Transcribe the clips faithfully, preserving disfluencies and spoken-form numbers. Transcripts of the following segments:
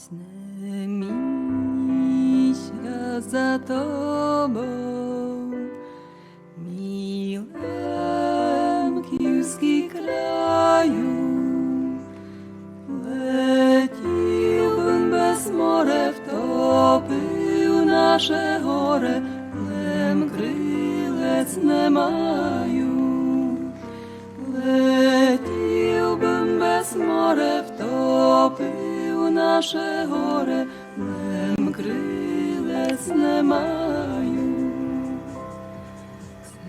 Не мій ся за тобов, мій лемківськый краю. Летів бым без море, втопив наше горе, лем крылець не маю. Летів бым без море, втопив наше горе, лем крылець не маю.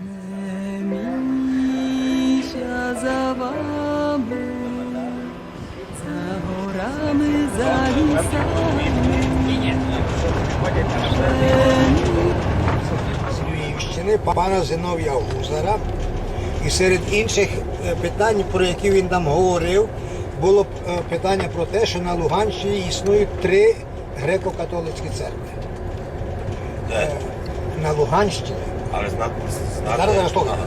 Не мій ся за вами, за горами, за лісами. Львівщини, пана Зиновія Гузара. І серед інших, е, питань, про які він там говорив, було, е, питання про те, що на Луганщині існують три греко-католицькі церкви. Де? Е, на Луганщині. Але зна-, знати. Зараз, зараз, слухай. Ага.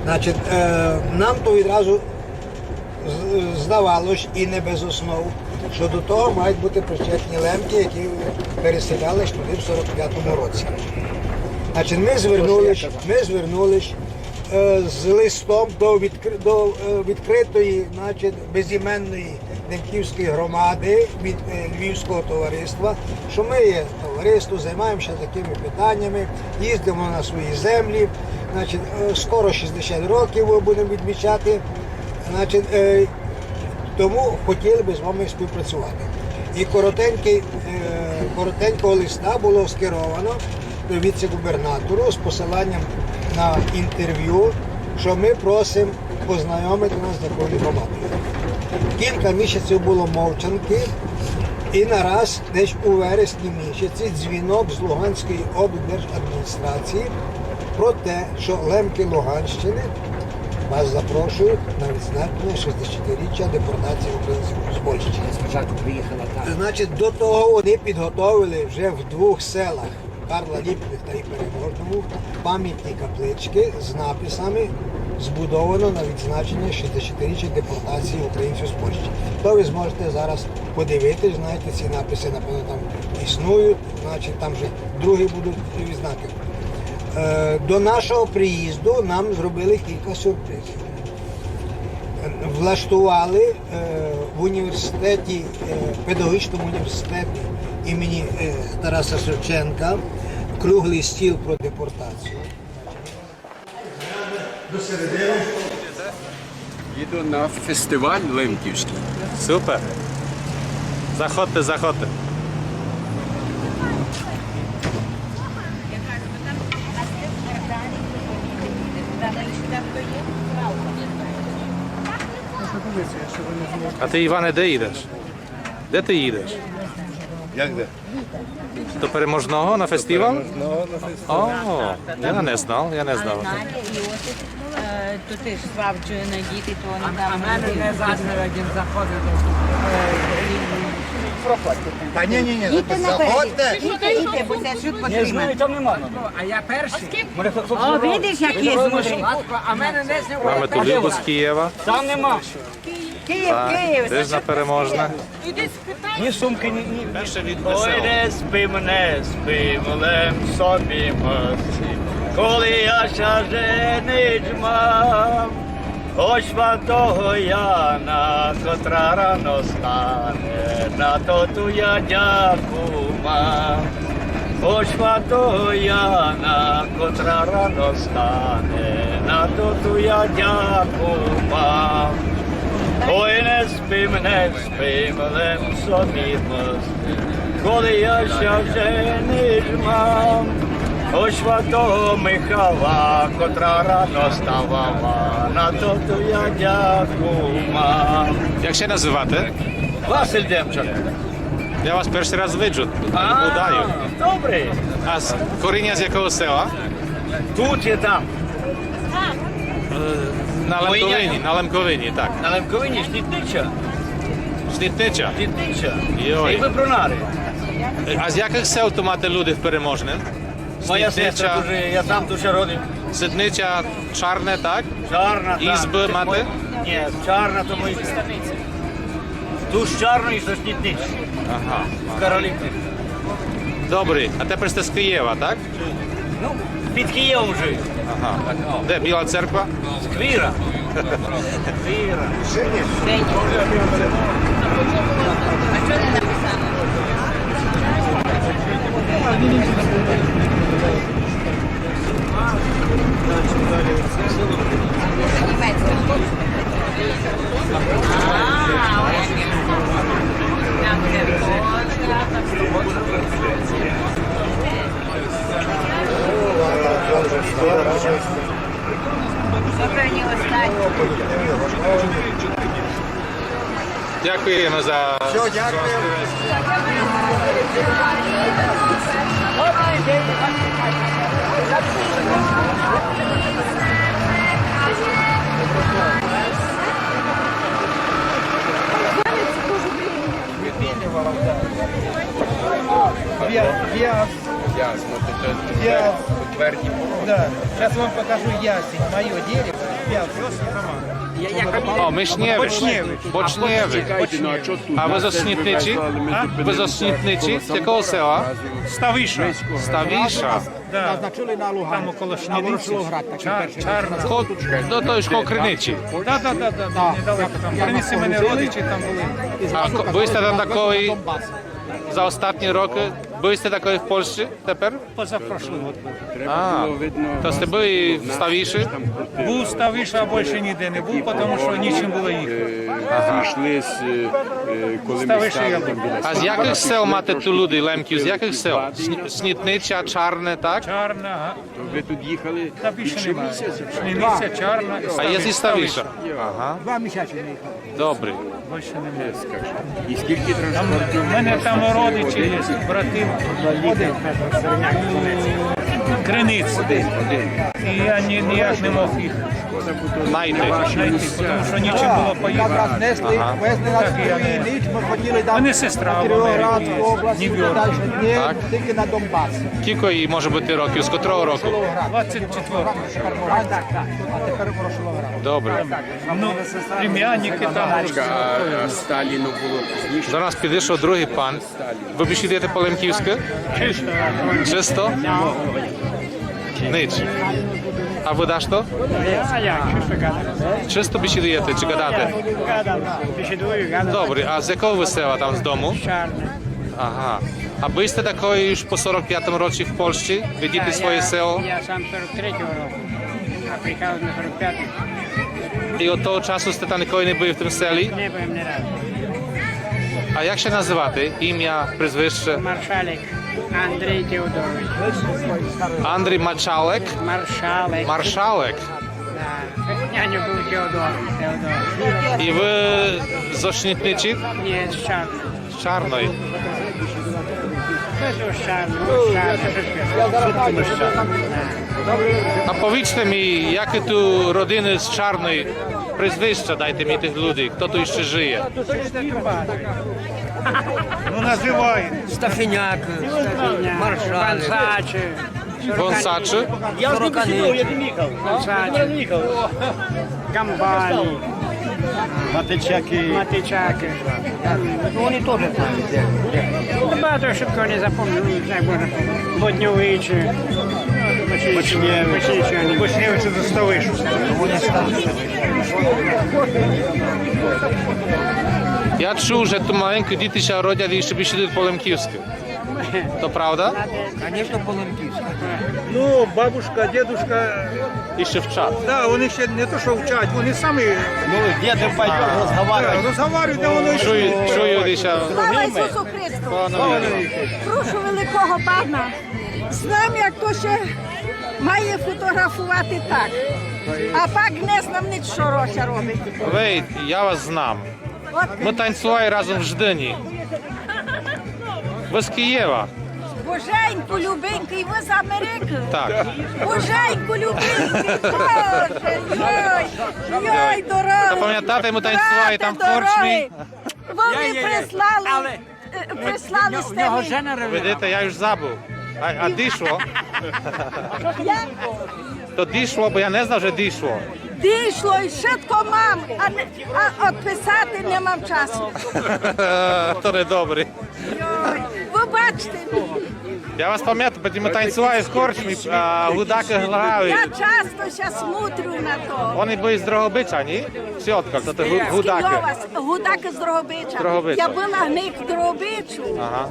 Значить, е, нам то відразу з-, здавалось, і не без основ, що до того мають бути причетні лемки, які переселялись туди в сорок п'ятому році. Значить, ми звернулись, ми звернулись, е, з листом до відкри-, до, е, відкритої, значить, безіменної лемківської громади від, е, Львівського товариства, що ми є товариство, займаємося такими питаннями, їздимо на свої землі. Значить, е, скоро шістдесят років будемо відмічати. Значить, е, тому хотіли би з вами співпрацювати. І коротенький, е, коротенького листа було скеровано до віце-губернатору з посиланням на інтерв'ю, що ми просимо познайомити нас з такою громадою. Кілька місяців було мовчанки, і нараз, десь у вересні місяці, дзвінок з Луганської облдержадміністрації про те, що лемки Луганщини вас запрошують на відзначення шістдесятиріччя депортації українців з Польщі. Спочатку приїхала та. Значить, до того вони підготовили вже в двох селах Карла Лібкнехта і Переможному пам'ятні каплички з написами «Збудовано на відзначення шістдесятиріччя депортації українців з Польщі». То ви зможете зараз подивитись, знаєте, ці написи, напевно, там існують, значить, там вже другі будуть відзнаки. Е, до нашого приїзду нам зробили кілька сюрпризів. Влаштували, е, в університеті, е, педагогічному університеті імені, е, Тараса Шевченка круглий стіл про депортацію. До середини. Їду на фестиваль лемківський. Супер. Заходьте, заходьте. А ти, Іване, де їдеш? Де ти їдеш? Як де? До Переможного на фестиваль? До Переможного на фестиваль. О, я не знав, я не знав. Е, то ти ж Славчу не діти, то вони там. А мене не заходить, як він заходить. Та ні, ні, ні, заходьте. Їдьте, їдьте, бо це швидко. Не знаю, там нема. А я перший. О, видиш, як є змушений. А мене не зняв. Mamy tu Любу з Києва. Там нема. Київ, Київ, теж на Переможне. Ні сумки, ні, ні. Перше від веселого. Ой, не спим, не спим, лем собі мости, коли я ся женить мам. Ож святого Яна, котра рано стане, на то ту я дяку мам. Ож святого Яна, котра рано стане, на то ту я дяку мам. Ой, не спим, не спим, лем собі мости, коли я ся женить мам. Ож святого Михала, котра рано ставала, на то ту я дяку мам. Як ся называте? Василь Демчак. Я вас першый раз виджу. А, удаю. Добрый. А з коріня з якого села? Тут і там. Е, на Лемковині, на Лемковині, так. На Лемковині Снітниця. Снітниця? Снітниця. Йой. І Выбрунари. А з якых сел ту мате люди в Переможнім? Моя сестра Снітниця. Дуже, я сам дуже родив. Снітниця, Чарне, так? Чарна, так. Ізбы мате? Ні, Чарна то мої. Ту з Чарної, зо Снітниці. Ага. З Каролинки. Добрі, а тепер сте з Києва, так? Ну, під Києвом жию. Ага. Де Біла Церква? Сквира. Сквира. А чого не написано? Дякуєме за... Всьо, дякую. Вя-, вяз. Ясно, то, то, то Вяз. Тверді породи. Да. Щас вам покажу ясень, моє дерево. Вяз. О, Мишнєвич. Бочнєвич. Бочнєвич. А вы зо Снітниці? А? Вы зо Снітниці? З якого села? Ставиша. Ставиша. Да. Назначили на Луганськ. Там около Снітниці. Чар-, Чарна. Ко-, ну, то ж коло Криниці. Да, да, да, да, да, недалеко там. Криниці в мене родичі там были. А ко-, вы сте там такой за остатні рокы? Были сте такой в Польщі тепер? Позапрошлый год быв. А, то сте были в Ставиші? Быв в Ставиші, а більше ніде не быв, тому што нічим было їхати. Зійшлись, е, е, коли ми Ставиша стали я там быв. Біля... А з якых сел мате ту люди, Лемків? З якых сел? Сні-, Снітниця, Чарне, так? Чарна, ага. То вы тут їхали більше місяця? Снітниця, Чарна і Ставиша. А є і Ставиша. Ага. Два місяці не їхали. Добрі. Більше немає. І скільки транспортів? У мене там родичі є, брати. Криниць. Один, один. І я ні-, ніяк не мог їх найти, тому що нічим было поїхати. Якраз несли, везли нас в Кривий Ріг, ми хотіли там на Кіровоградську область, далі ні, тільки на Донбас. Кілько їй може быти років? З котрого року? Двадцять четвертого. Так, так, так. А тепер Ворошиловград. Добрі. Ну, племянники там. А, а Сталіну было пізніше? До нас підышов другый пан. Вы бесідуєте по лемківскы? Чисто. Чисто? Ніч. А вы дашто? А як, чисто гадам. Чисто бесідуєте чи гадате? Гадам, бесідую, гадам. Добрі, а з якого вы села там з дому? Чарне. Ага. А были сте такой уж по сорок пятому році в Польщі? Видіти своє село? Я сам сорок третього року, а приїхав на сорок пятый. І од того часу сте там ніколи не были в тым селі? Не быв ні разу. А як ся называте? Імя, прізвище? Маршалек Андрій Теодорович. Андрій Маршалек? Маршалек. Маршалек. Да. Няньо быв Теодор. Теодор. І вы зо Снітниці? Ні, з Чарного. З Чарной. Це то з Чарного, з Чарного. А повічте мі, якы ту родины з Чарной, прізвища дайте мі тых людей, хто ту іщы жыє. Ну, называй. Стафіняк, Маршалек. Вансачы. Вансачы? Я з ним бесідував, я з ним їхав. Вансачы. Я з ним їхав. Гамбані. Матичаки. Матичаки. Ну, они тоже там. Ну, багато швидко не запомнив, ну, як можна помнити. Бодньовичі. Бочнєвичі. Бочнєвичі, они. Бочнєвичі зо Ставишу. Я чув, же ту маленькі діти ся родять і ще бесідують по-лемківськы. То правда? Конечно, по-лемківськы. Ну, бабушка, дедушка. Іщы вчать. Да, они ще не то, што вчать, они самі... Ну, где-то пойдёт, разговаривать. Да, разговаривать, да, воно іщы. Чую, чую, десь. Слава Ісусу Христу! Слава навікы. Прошу великого пана, знам, як то ся має фотографовати так. А пак не знам ніч, што ро-, ся робить. Вей, я вас знам. От. Мы танцювали разом в Ждыні. Вы з Києва. Боженьку любенькый, вы з Америкы. Так. Боженьку любенькый, Боже, йой, йой, дорогый. Та памятаєте, мы танцювали там в корчмі? Вы мені прислали, е, прислали сте мені. Видите, я уж забыв. А, а дійшло? Я? То дійшло, бо я не знав, же дійшло. Дійшло, і швидко мам, а, не, а одписати не мам часу. То не добре. Йой, вибачте мені. Я вас памятаю, потім ми танцювали в корчмі, а гудакы грали. Я часто ся смотрю на то. Они были з Дрогобича, ні? Чи одкаль? То ты гу-, гудакы. З Києва, гудакы з Дрогобича. Дрогобича. Я была в них в Дрогобичу. Ага.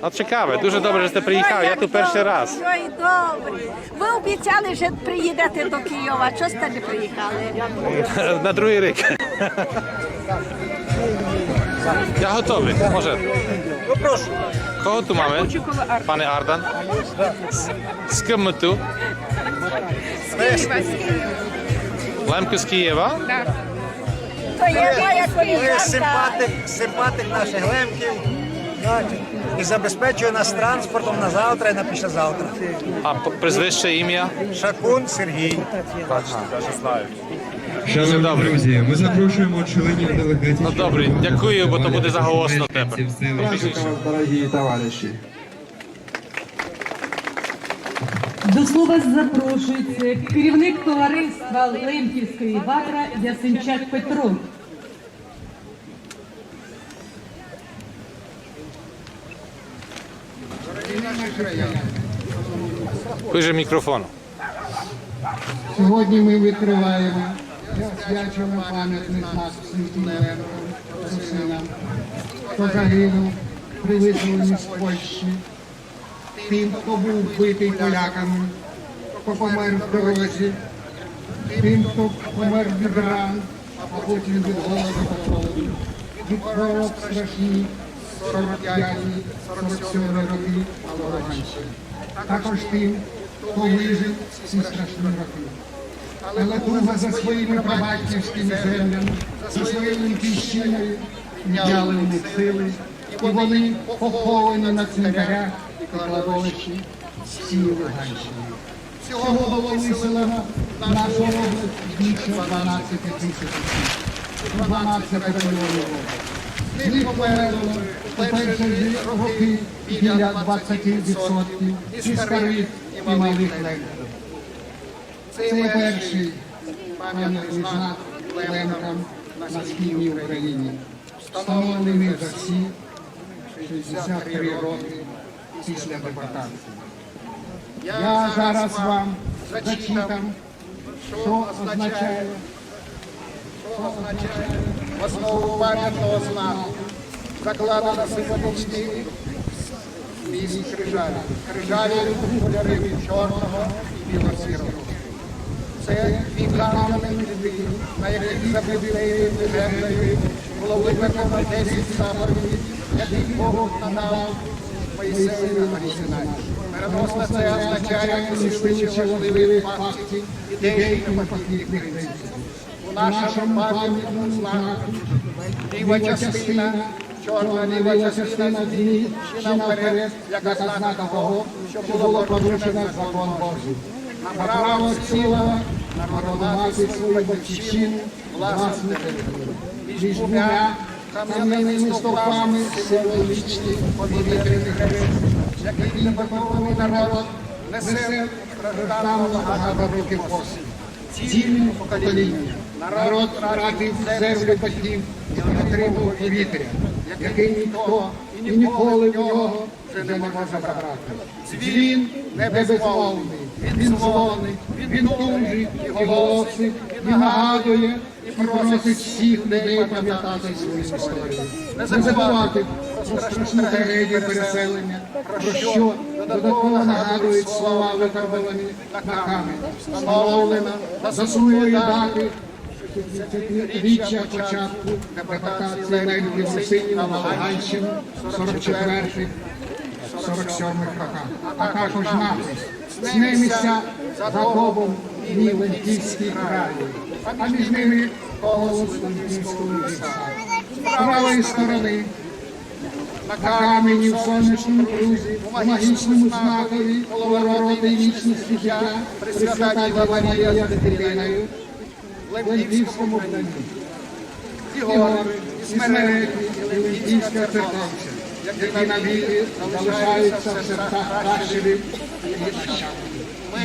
Ну, цікаве, дуже добре, што сте приїхали. Я ту першый раз. Йой, добре. Вы обіцяли, што приїдете до Києва. Чого сте не приїхали? На другый рік. Я готовый, може. Ну, прошу. Кого ту маме, пане Ардан? З, з кым мы ту? З Києва, з Києва. Лемкы з Києва? Так. То є моя коліжанка. Симпатик, симпатик наших лемків. І забезпечує нас транспортом на завтра і на післязавтра. А п-, прізвище, імя? Шакун Сергій. Бачите, даже знають. Шановні друзі, ми запрошуємо членів делегації. Ну, добре, дякую, бо то буде заголосно тепер. Дорогі товариші. До слова запрошується керівник товариства «Лемківська ватра» Ясенчак Петро. Ближе мікрофон. Сьогодні ми відкриваємо і освячуємо пам'ятний знак всім тим лемкам, русинам, хто загинув при визволенні з Польщі, тим, хто був вбитий поляками, хто помер в дорозі, тим, хто помер від ран, а потім від голоду та холоду, від хвороб страшні сорок п'яті, сорок сьомі роки на Луганщині. Також тим, хто вижив ці страшні роки. Але туга за своїми прабатьківськими землями, за своєю Лемківщиною відняли у них сили, і вони поховані на цвинтарях і кладовищі всієї Луганщини. Всього було виселено в нашу область більше дванадцяти тисяч осіб. Дванадцять районів області. З них померло у перші ж роки біля двадцяти відсотків і старих, і малих лемків. Це перший пам'ятний знак лемкам на східній Україні, встановлений за всі шістдесят три роки після депортації. Я зараз вам зачитам, що означає, що означає в основу пам'ятного знаку закладено символічний зміст крижалі. Крижалі кольорів чорного і біло-сірого. Це дві кам'яні плити, на яких забитою землею було викладено десять заповідей, які Бог надав Моїсею на горі Синай. Переносно це означає усилюючи важливі факти, ідеї та похідних принципів. У нашому пам'ятному знаку ліва частина, чорна ліва частина зміщена вперед, як ознака того, що було порушено закон Божий. Направо сила народу мати свою батьківщину, власну територію. Між двома кам'яними стовпами символічний повітряний хрест, який депортований народ несе страждав багато років поспіль. Цілі покоління. Народ втратив землю батьків і отримав повітря, яке ніхто і ніколи в нього вже не може забрати. Дзвін небезмовний, він дзвонить, він тужить і голосить, і нагадує, і просить всіх людей пам'ятати свою історію. Не забувати про страшну трагедію переселення, про що додатково нагадують слова, викарбувані на камені, встановлено до сухої дати шістдесятиріччя початку депортації лемків русинів на Луганщину в сорок четвертих, сорок сьомих роках, а також напис: «Цне ми ся за Добом, мій лемківський краю», а між ними голос лемківського вівса. З правої сторони на камені в сонячному крузі, у магічному знакові коло ворота вічності життя, Пресвята Діва Марія з дитиною в лемківському вбранні. Ігор і Смереки, і лемківська церковця, які навіки залишаються в серцях пращурів і нащадків.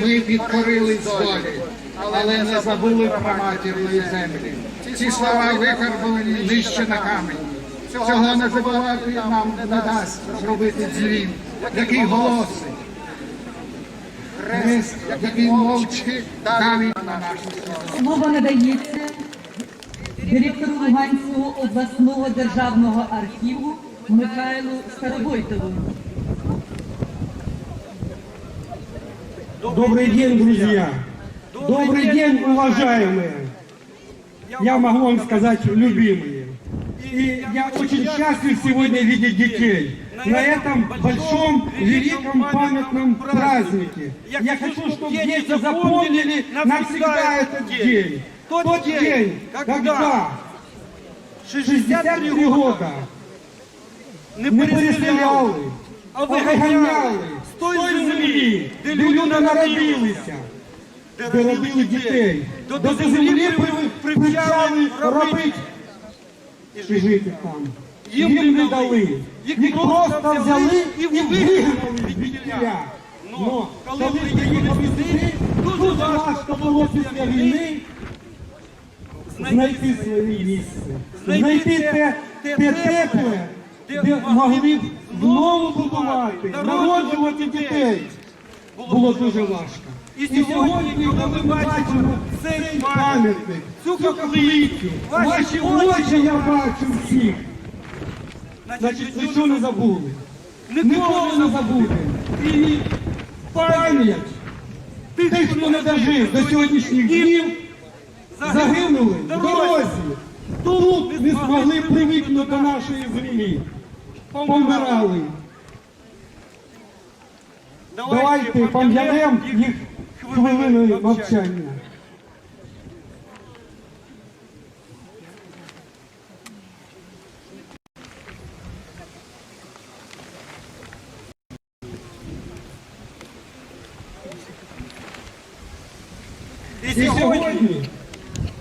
Ми підкорились долі, але не забули про матір і землю. Ці слова викарбувані нижче на камені. Цього не забувати нам не дасть зробити дзвін, який голосить, хрест, який мовчки давить на нашу свободу. Слово надається директору Луганського обласного державного архіву Михайлу Старобойтову. Добрый день, друзья! Добрый день, уважаемые! Я могу вам сказать, любимые. И я очень счастлив сегодня видеть детей на этом большом, великом памятном празднике. Я хочу, чтобы дети запомнили навсегда этот день. Тот день, когда шістдесят три года не переселяли, а выганяли з той землі, де люди народилися, де родили дітей, де до землі при-, привчали робити і жити там. Їм не дали. Їх просто взяли і вигнали звідтіля. Но коли приїхали сюди, дуже важко було після війни знайти своє місце, знайти те, те тепле, де могли б знову будувати, народжувати дітей. Було дуже важко. І сьогодні, коли ми бачимо цей пам'ятник, цю каплицю, ваші очі я бачу всіх, значить, нічого не забули. Ніколи не забудемо. І пам'ять тих, хто не дожив до сьогоднішніх днів, загинули в дорозі, тут не змогли привикнути до нашої землі, помирали. Давайте пом'янемо їх хвилиною мовчання. І сьогодні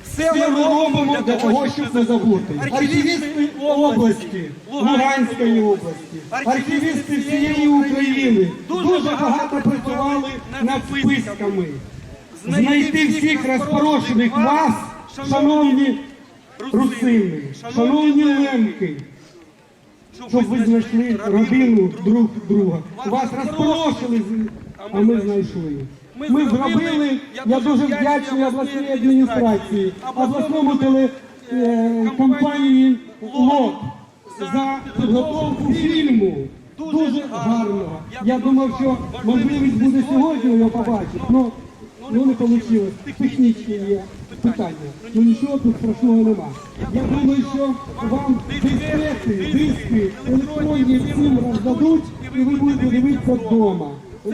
все ми робимо для того, щоб не забути. Архівісти області, Луганської області, архівісти всієї України дуже багато працювали над списками. Знайти всіх розпорошених вас, шановні русини, шановні лемки, щоб ви знайшли родину друг друга. Вас розпорошили, а ми знайшли. Ми зробили, я дуже вдячний обласній адміністрації, обласному теле-, е, компанії «Лот» за підготовку фільму. Дуже гарного. Я думав, що можливість буде сьогодні його побачити, но, ну, не вийшло. Технічні є питання. Ну, нічого тут страшного нема. Я думаю, що вам дискети, диски електронні всім роздадуть, і ви будете дивитися вдома.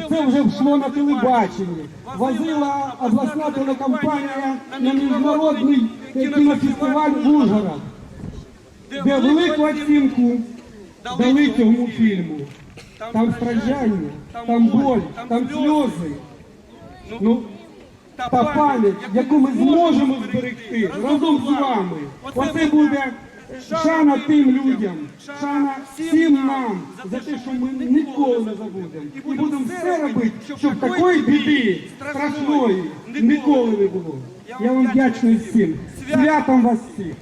Це вже йшло на телебаченні. Возила обласна телекомпанія на міжнародний, е, кінофестиваль в Ужгород, де велику оцінку дали цьому фільму. Там страждання, там боль, там сльози. Ну, та пам'ять, яку ми зможемо зберегти разом з вами. Оце буде шана тим людям, шана всім нам за те, що ми ніколи не забудемо. І будемо все робити, щоб такої біди страшної ніколи не було. Я вам вдячний всім. Святом вас всіх!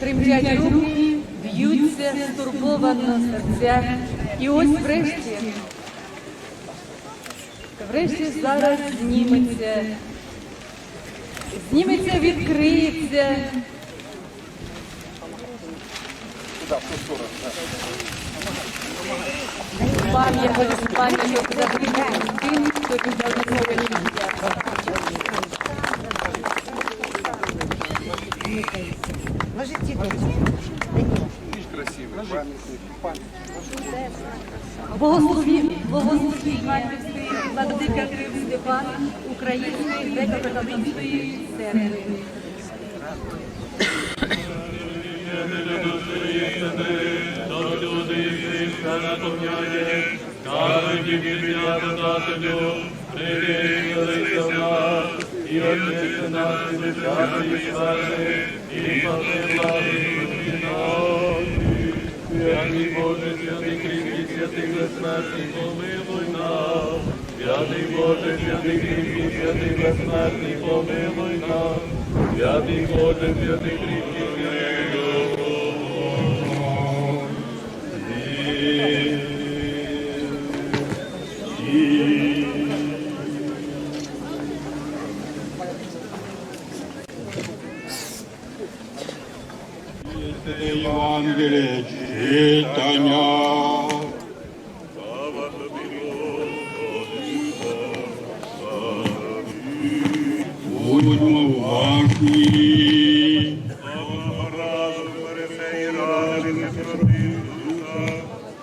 Тремтять руки, б'ються стурбовано серця. І ось врешті, врешті зараз зніметься, зніметься, відкриється пам'ятник, пам'ятник загиблим тим, хто віддав своє життя. Благослові-, благословіть, батюшки, владика Кирил Степан Української греко-католицької церкви. Кажуть тобі, Бібія, Писателю, прийди, вселися в нас, і очисти нас від всякої скверни, і спаси влади і наші. Святий Боже, святий кріпкий, Святый безсмертный, помилуй нас. Святый Боже, святый кріпкий, святый безсмертный, помилуй нас. Святый Боже, святый кріпкий, святый безсмертный, помилуй нас. Євангеліє читаня. Будьмо уважні.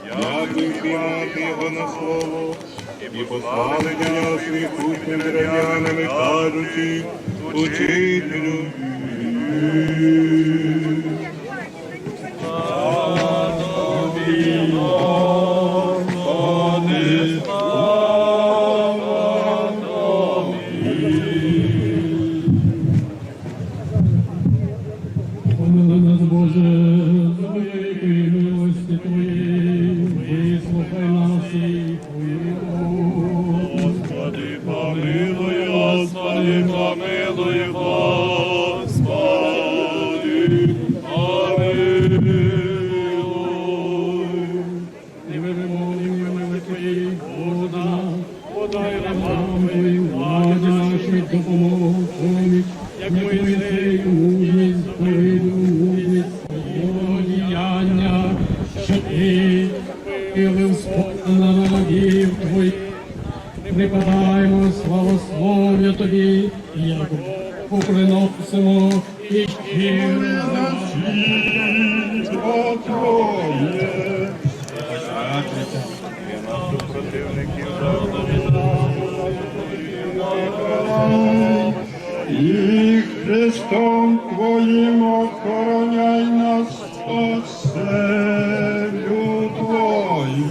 Як впіймати його на слово, і послали до нього своїх учнів дерев'яними, кажучи: «Учителю, слава тобі, Господи, слава тобі». Помилуй нас, Боже, з великої милости Твоєї, вислухай нас і помилуй. Господи, помилуй, Господи, помилуй, Господи, помилуй. Невимовні милости Твоєї, Господи, подай нам, Твоєї влади нашій допомогу, поміч, як Моїсею мужність, Давиду мужність, Соломону діяння, що ти втілив спокон на рабів Твоїх. Припадаємо, славослов'я Тобі, як Богу приносимо і щиро. І Христом Твоїм охороняй нас, Спасителю Твою.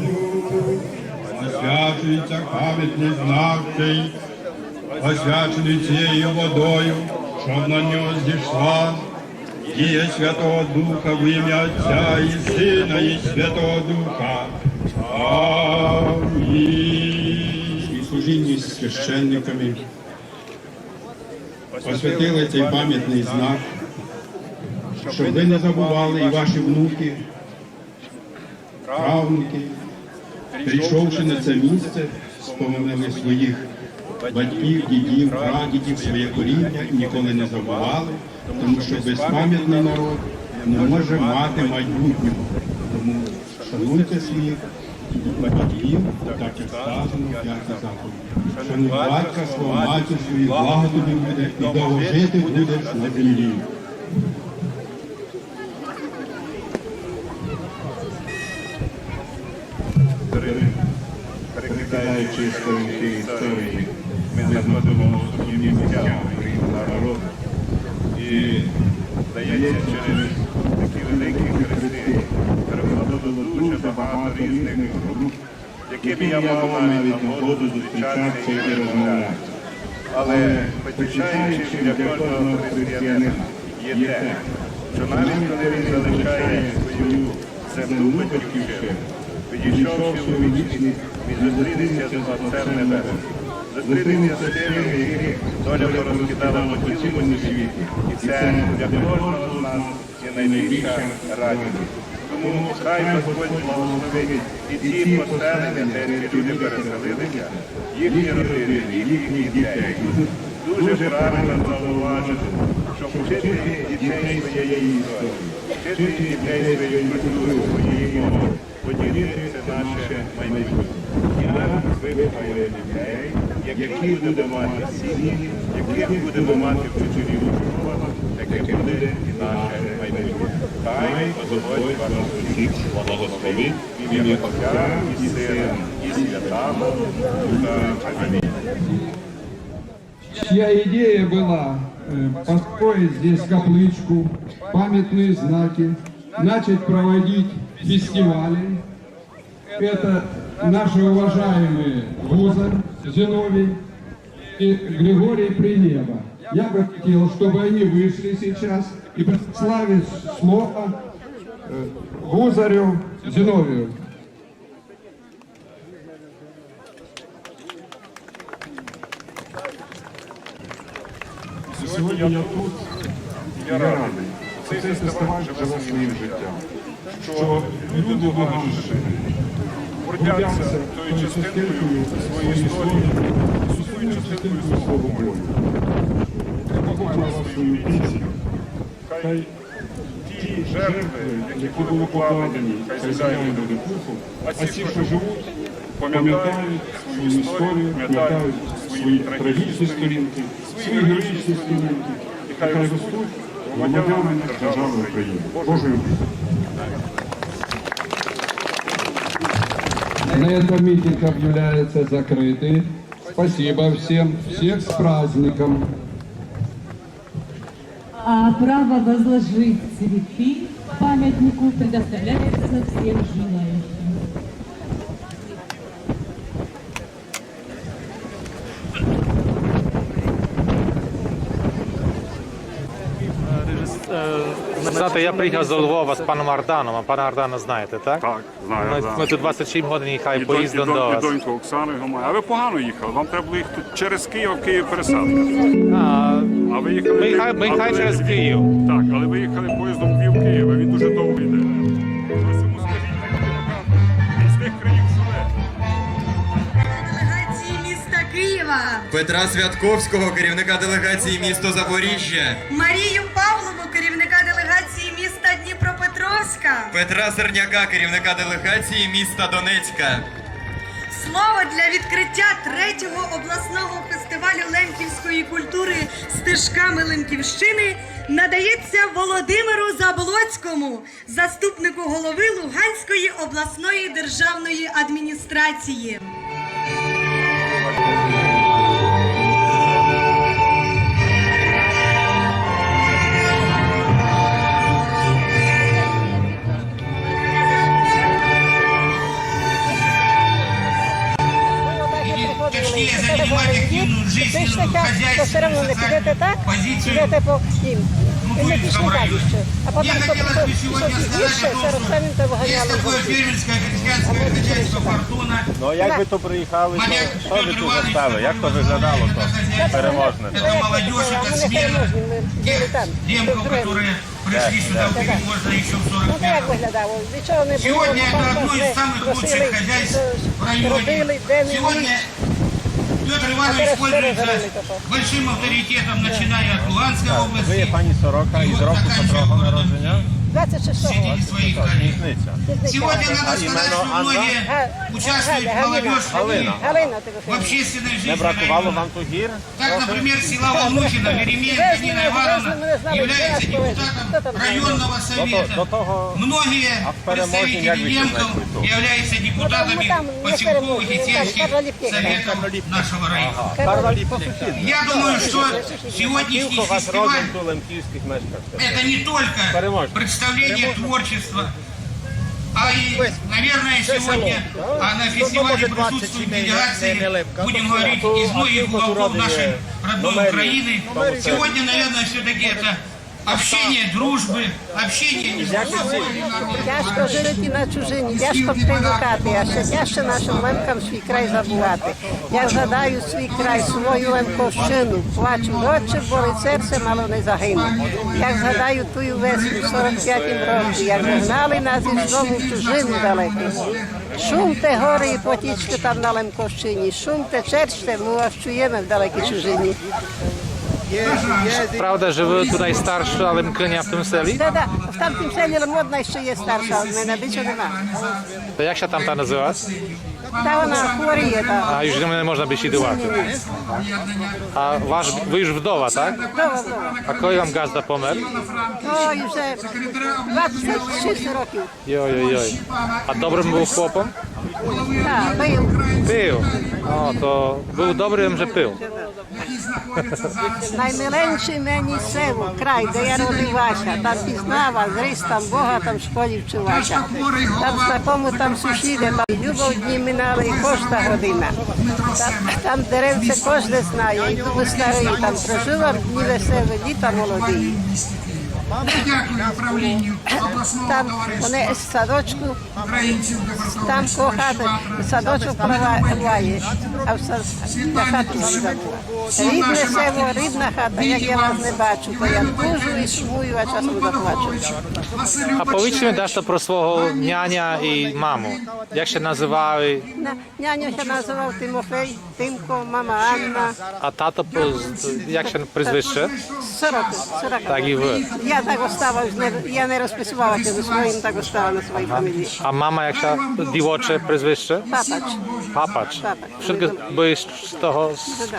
Освячується пам'ятний знак цей, освячений цією водою, щоб на нього зійшла дія Святого Духа, в ім'я Отця і Сина і Святого Духа. Амінь. І служіння з священниками освятили цей пам'ятний знак, щоб ви не забували, і ваші внуки, правнуки, прийшовши на це місце, споминали своїх батьків, дідів, прадідів, своє коріння, і ніколи не забували, тому що безпам'ятний народ не може мати майбутнього. Тому шануйте своїх батьків, так як сказано в п'ятій заповіді. Шануй батька свого, матір свою, благо тобі буде, і довго жити будеш на землі. Перекидаючи сторінки історії, ми знаходимо особливі місця українського народу. І, здається, через такі великі хрести переходило дуже багато різних груп, з якими я мав навіть нагоду зустрічатися і розмовляти. Але потішаючим для кожного християнина є те, що навіть коли він залишає свою землю, батьківщину, відійшовши у вічність, він зустрінеться з Отцем Небесним, зустрінеться з тими, яких доля порозкидала по цілому світі. І це для кожного з нас є найбільша радість. Тому хай Господь благословить і ці поселення, де ці люди переселилися, їхні родини, їхніх дітей. Дуже правильно зауважити, що вчити дітей своєї історії, вчити дітей своєї культури, своєї мови. Бо діти — це наше майбутнє. Як виховуємо дітей, які будемо мати сім'ї, яких будемо мати вчителів у школах, таке буде і наше майбутнє. Хай Господь вас усіх благословить в ім'я Отця і Сина і Святого Духа. Амінь. Чья идея была, э, построить здесь капличку, памятные знаки, начать проводить фестивали. Это наши уважаемые Гузарь Зиновий и Григорий Прилеба. Я бы хотел, чтобы они вышли сейчас и предоставили слово, э, Гузарю Зиновию. Сьогодні я тут, і я радий, що цей фестиваль живе своїм життям, що люди Луганщини гордяться тою частинкою своєї історії, тою частинкою свого болю. Я поклав свою пісню. Хай ті жертви, які були покладені, хай звіряють до духу, а ті, що живуть, пам'ятають свою історію, пам'ятають свої трагічні сторінки, свої героїчні сторінки, і хай ростуть громадянами держави України. Божої любові. На этом митинг объявляется закрытым. Спасибо всем. Всех с праздником. А право возложить цветы к памятнику предоставляется всем желающим. Знаєте, я приїхав зо Львова з паном Арданом, а пана Ардана знаєте, так? Так, знаю, ми, да. Ми тут двадцять сім годин їхали поїздом до вас. І доньку Оксану його маю. А ви погано їхали, вам треба було їхати через Київ, а в Києві пересадка. А, а ви їхали, ми їхали, ми їхали через Київ. Так, але ви їхали поїздом Львів-Київ, а він дуже довго йде. Щось йому скажіть, з тих країв живе. Делегації міста Києва. Петра Святковського, керівника делегації міста Запоріжжя. Марію Павлову, керівника делегації міста Дніпропетровська. Петра Серняка, керівника делегації міста Донецька. Слово для відкриття третього обласного фестивалю лемківської культури «Стежками Лемківщини» надається Володимиру Заблоцькому, заступнику голови Луганської обласної державної адміністрації. Точнее, занимать активную жизненную, хозяйственную, социальную позицию. Идете по ним. І ми пішли далі ще. А потім, коли пішло більше, сорок семь, то виганяли. Есть такое фермерское крестьянское хозяйство «Фортуна». Ну, а як ви то приїхали, то що ви тут застали? Як то виглядало, то переможне? Это молодёжь, это смена тех лемков, которые пришли сюда в Переможное ещё в сорок пятом. Сегодня это одно из самых лучших хозяйств в районе. Сегодня Пётр Иванович пользуется большим авторитетом, начиная от Луганской области и вот заканчивая городом, среди своих коллег. Сегодня надо сказать, что многие участвуют, молодёжь, в общественной жизни района. Так, например, села Волнухино, Веремеенко Нина Ивановна является депутатом районного совета. Многие представители лемков являются депутатами поселковых и сельских советов нашего района. Я думаю, что сегодняшний фестиваль — это не только представление творчества, а и, наверное, сегодня, а, на фестивале присутствуют делегации, будем говорить, из многих уголков нашей родной Украины. Сегодня, наверное, всё-таки это общение дружбы, общение между собой. Тяжко жити на чужині, тяжко привикати, а ще тяжче нашим лемкам свій край забувати. Як згадаю свій край, свою Лемковщину, плачу в очі, болить серце, мало не загину. Як згадаю тую весну в сорок пятім році, як вигнали нас із дому в чужину далеку. Шумте горы і потічкы там на Лемковщині, шумте, черчте, мы вас чуєме в далекій чужині. Правда, же вы ту найстарша лемкыня в тым селі? Да, да, в тамтім селі лем одна іщы є старша од мене, більше нема. То як ся там та называт? Та вона хворіє, та. А, юж не можна бесідувати. А ваш, вы юж вдова, так? Вдова, вдова. А коли вам ґазда помер? Ой, уже двадцять шість років. Йой, йой, йой. А добрым быв хлопом? Так, пив. Пив? О, то быв добрым, же пив. Наймиленшый мені село, край, де я родилася, там пізнала зріст, там Бога, там в школі вчилася. Там знакомы, там сусіди, там любо дні минали і кожда година. Там, там деревце кожде знає, і дуже старый, там прожила дні веселі, літа молоді. Дякую управлінню обласного товариства. Там вони з садочку, там коло хати садочок проваджає, а в са-, на хату не забула. Рідне село, рідна хата, як я вас не бачу, то я тужу і сумую, а часом заплачу. А повічте ми дашто про свого няня і маму. Як ся называли? Няньо ся называв Тимофей, Тимко, мама Анна. А тато, по-, як ся прізвище? Сорока, Сорока. Так і вы. Я так остала, не, я не розписувала ся зо своїм, так остала на своїй фамілії. А мама, як ся дівоче прізвище? Папач. Папач. Папач. Вшытко были з того, з,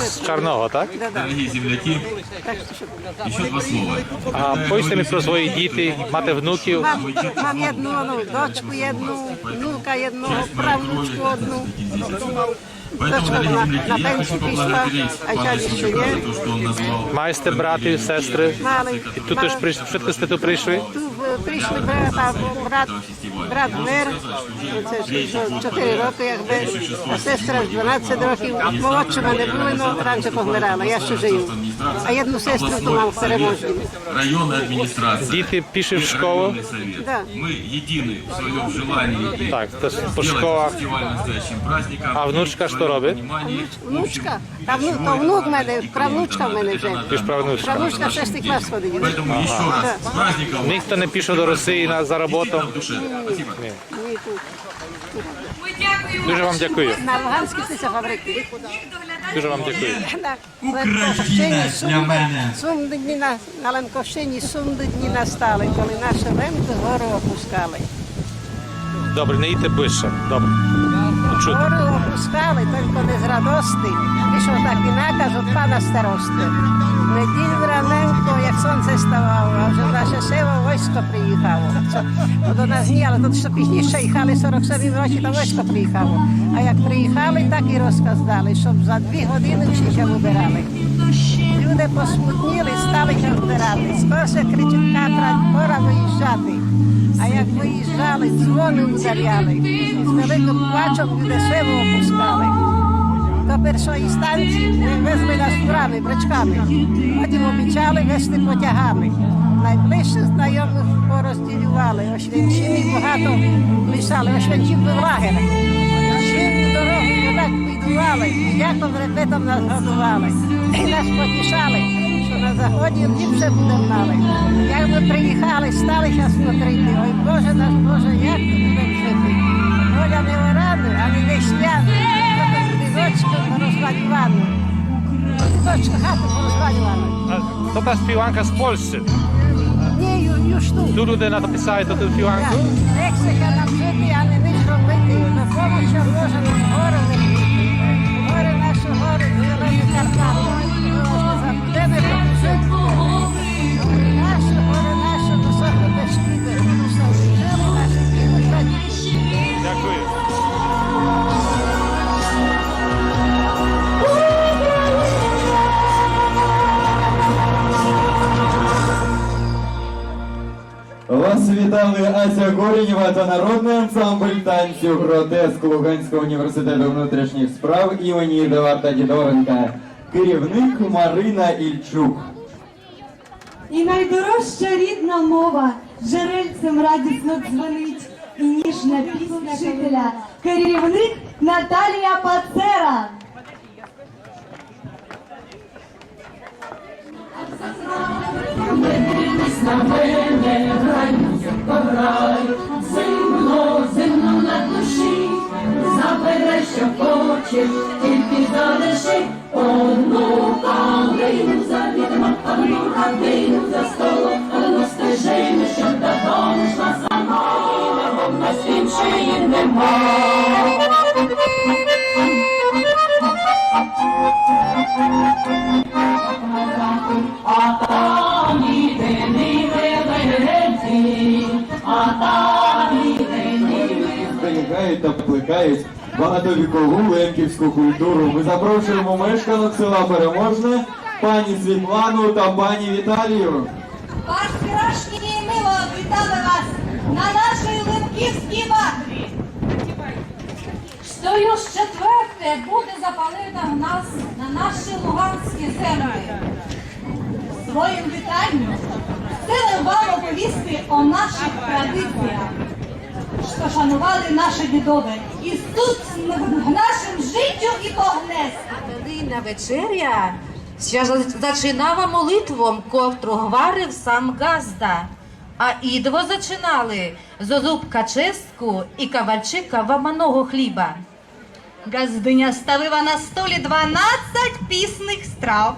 з Чарного, так? Да, да. Дорогі земляки, іщы два слова. А повічте ми про свої діти, мате внуків? Мам, мам єдну, ну, дочку єдну, внука єдного, правнучку одну. Дочка на, на пенсію пішла, а я іщы є. Маєте братів, сестры? Мали. І тут тыж приш-, вшытко сте ту пришли? Ту, е, пришли брат, брат Брат вмер, оце ж чотири рокы, як вмер, а сестра ж дванадцять років, молодші в мене были, но раніше повмирали, я іщы жию. А єдну сестру ту мам в Переможнім. Діти пішли в школу? Да. Так, то по школах. А внучка што робить? Внучка? Та вну-, то внук в мене, правнучка в мене вже. Ти ж правнучка. Правнучка шестый клас ходить. Ага. Нихто не пішов до Росії на, за роботом? Ні. Ні, тут. Дуже вам дякую. На Луганській птицефабриці. Дуже вам дякую. Україна для мене. Сумні дні на, на Лемковщині сумні дні настали, коли наші Лемки горы опускали. Добре, не йдіть ближче. Добре. Чути. Горы опускали, тілько не з радости. Вышов такый наказ од пана старосты. Неділю раненько, як сонце ставало, а вже в наше село войско приїхало. Што, то до нас ні, але то што пізніше їхали, сорок семым році, то войско приїхало. А як приїхали, такый розказ дали, щоб за дві годины всі ся выбирали. Люде посмутніли, стали ся збирати. Скоро ся кричить: «Катра, пора выїжджати». А як выїжджали, дзвоны ударяли. І з великым плачом люде село опускали. До першої станції везли нас фурами, бричками. Потім обіцяли везти потягами. Найближчых знайомых порозділяли. Освенцим багато лишали, Освенцим быв лагер. Зиму дорогу так бідували, ніякым репетом нас годували. І нас потішали, што на заході ліпше будем мали. Як мы приїхали, стали ся смотрити: «Ой, Боже наш, Боже, як мы будем жити? Поля не ораны, ани не сіяны, будиночкы порозвалюваны». Будиночкы, хаты порозвалюваны. А то та співанка з Польщы? Ні, ю-, юж ту. Ту люде написали ту, ту співанку? Так. Нехце ся нам жити, а не ніч робити. Допоможа Божа нам горы вернути. Горы наші, горы, зелені Карпаты. Забудеме, бо жити. Горы наші, горы наші, высокі Бескиды. Жили наші діды, прадіды. Дякую. Вас вітали Ася Коренєва та народный ансамбль танцю «Гротеск» Луганського університету внутрішніх справ імені Едуарда Дідоренка, керівник Марина Ільчук. І найдорожча рідна мова джерельцем радісно дзвенить, і ніжна пісня вчителя, керівник Наталія Пацера. Зимно, зимно на душі, забирай, що хочеш, тільки залиши. Одну калину завідомо, одну родину за столом, одну стежину, щоб додому йшла сама, бо в нас іншої нема. А там єдиний великий, а там єдиний. Зберігають та плекають багатовікову лемківську культуру. Ми запрошуємо мешканок села Переможне, пані Світлану та пані Віталію. Вас, красні і мило, вітали вас на нашій лемківській ватрі. Што уж четверте буде запалена в нас на нашій луганській землі. Своїм вітанням Chcemy wam opowiesti o našich tradicyjach, što šanovali naši didove, i sуть в нашим житю і погнезду. Коли на вечеря ся за-, зачинава молитвом, котру гварив сам ґазда, а идво зачинали зо зубка ческу і кавальчика ламаного хліба. Ґаздыня ставива на столі дванадцять пісных страв.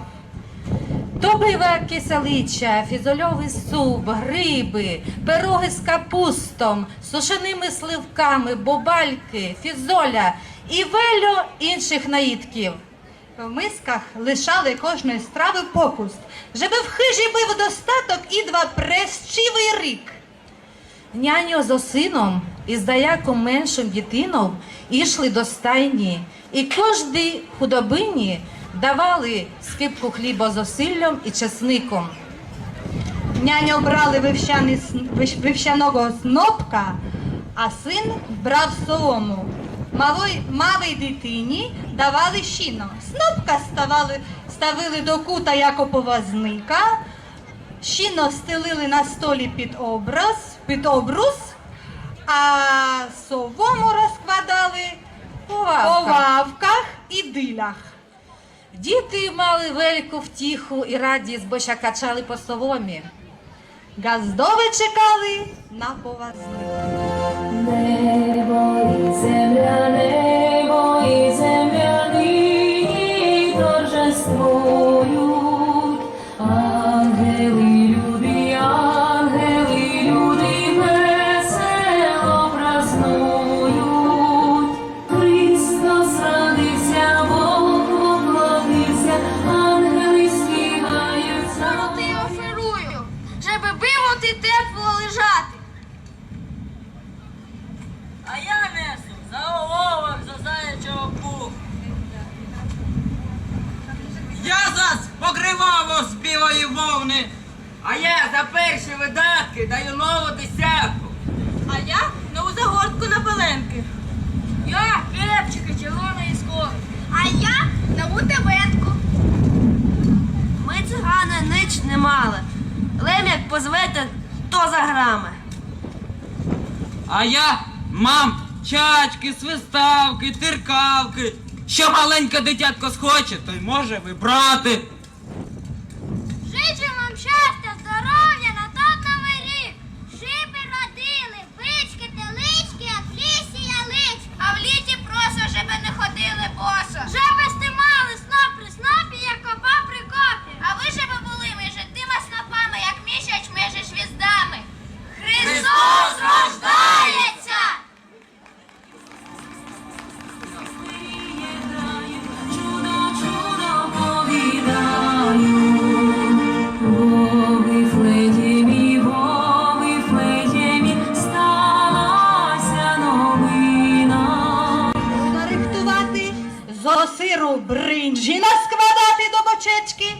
То быва кисалиця, фізольовый суп, грибы, пирогы з капустом, сушеныма сливками, бобалькы, фізоля і вельо іншых наїдків. В мисках лишали кожной стравы по куску, жебы в хыжі быв достаток идва през цілый рік. Няньо зо сыном і з даяком меншым дітинов ішли до стайні, і кождій худобыні давали скыбку хліба зо сильом і чесником. Няньо брали вивсяный с-, вивс-, вивсяного снопка, а сын брав солому. Малой, малій дитині давали сіно. Снопка ставали, ставили до кута яко повазника, сіно стелили на столі під образ, під обрус, а солому розкладали по лавках і дилях. Діти мали вельку втіху і радість, бо ся качали по соломі. Ґаздове чекали на повазника. Небо і земля, небо і земля нині торжествують. Ангелы, люди, ангелы, люди весело празнують. Христос родився, Бог воплотився, ангелы співають. Ти оферую, жебы было ти тепло лежати. А я несу заголовок зо заячого пуху. Я зас покривало з білої вовни. А я за перші видатки даю нову десятку. А я нову загортку на пеленки. Я кепчики червоної скори. А я нову тебетку. Мы, циганы, нич не мали. Лем як позвете, то заграме. А я мам чачки, свиставки, тиркавки. Що маленьке дитятко схоче, то й може вибрати. Жичу вам щастя, здоров'я на тот новый рік. Жебы родили бичкы, теличкы, а в лісі яличкы. А в літі просо, жебы не ходили босо. Жебы сте мали сноп при снопі, як копа при копі. А вы жебы были між тыма снопами, як місяць межи звіздами. Христос рождається! Нарыхтувати, зо сыру брынджі наскладати до бочечкы.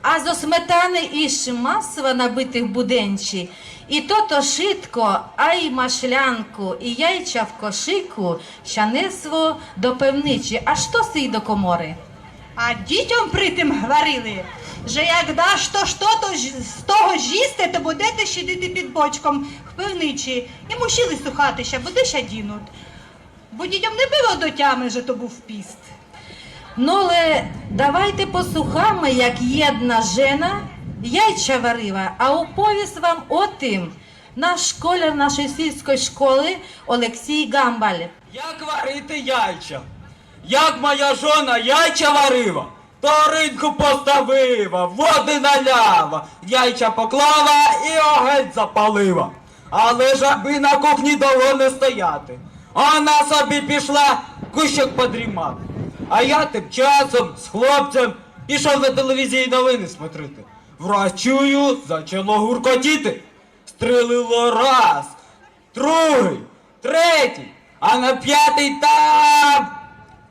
А зо сметаны і з масла набити в буденчі, і тото шытко, а й машлянку, і яйця в кошыку, ся несло до пивничі. А што сі до коморы? А дітям при тым гварили, же як дашто што то з того зїсте, то будете сидіти під бочком в пивничі. І мусили слухати ся, бо де ся дінуть. Бо дітям не было до тямы, же то быв піст. Но ле давайте послухаме, як єдна жена яйця варила, а оповіст вам о тым наш школяр нашой сільской школы Олексій Гамбаль. Як варити яйця? Як моя жона яйця варила? Таринку поставила, воды наляла, яйця поклала і огень запалила. Але жабы на кухні довго не стояти. Она собі пішла кущик подрімати. А я тым часом з хлопцем пішов на телевізії новины смотрити. Враз чую, зачало гуркотіти. Стрілило раз, другый, третій, а на пятый там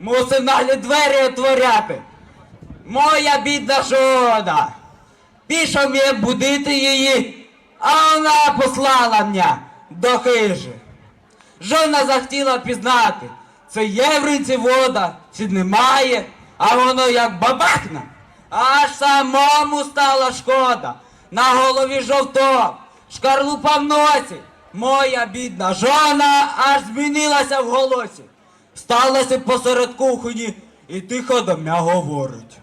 мусив наглі двері отворяти. Моя бідна жона. Пішов я будити її, а она послала мене до хыжі. Жона захотіла пізнати, ци є в ринці вода, ци немає, а воно як бабахне, аж самому стало шкода. На голові жовток, шкарлупа в носі. Моя бідна жона аж змінилася в голосі. Стала ся посеред кухні і тихо до мене говорить: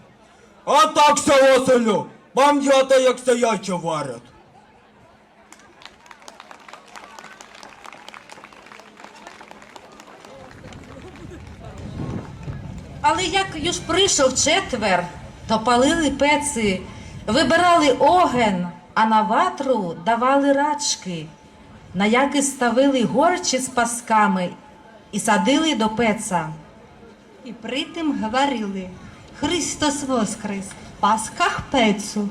«А так ся, Василю, пам'ятай, як ся яйця варять». Але як юж пришов четвер, то палили пеці, выбирали оген, а на ватру давали рачкы, на якы ставили горчі з пасками і садили до пеца. І при тым гварили: «Христос воскрес! Паска к пецу!»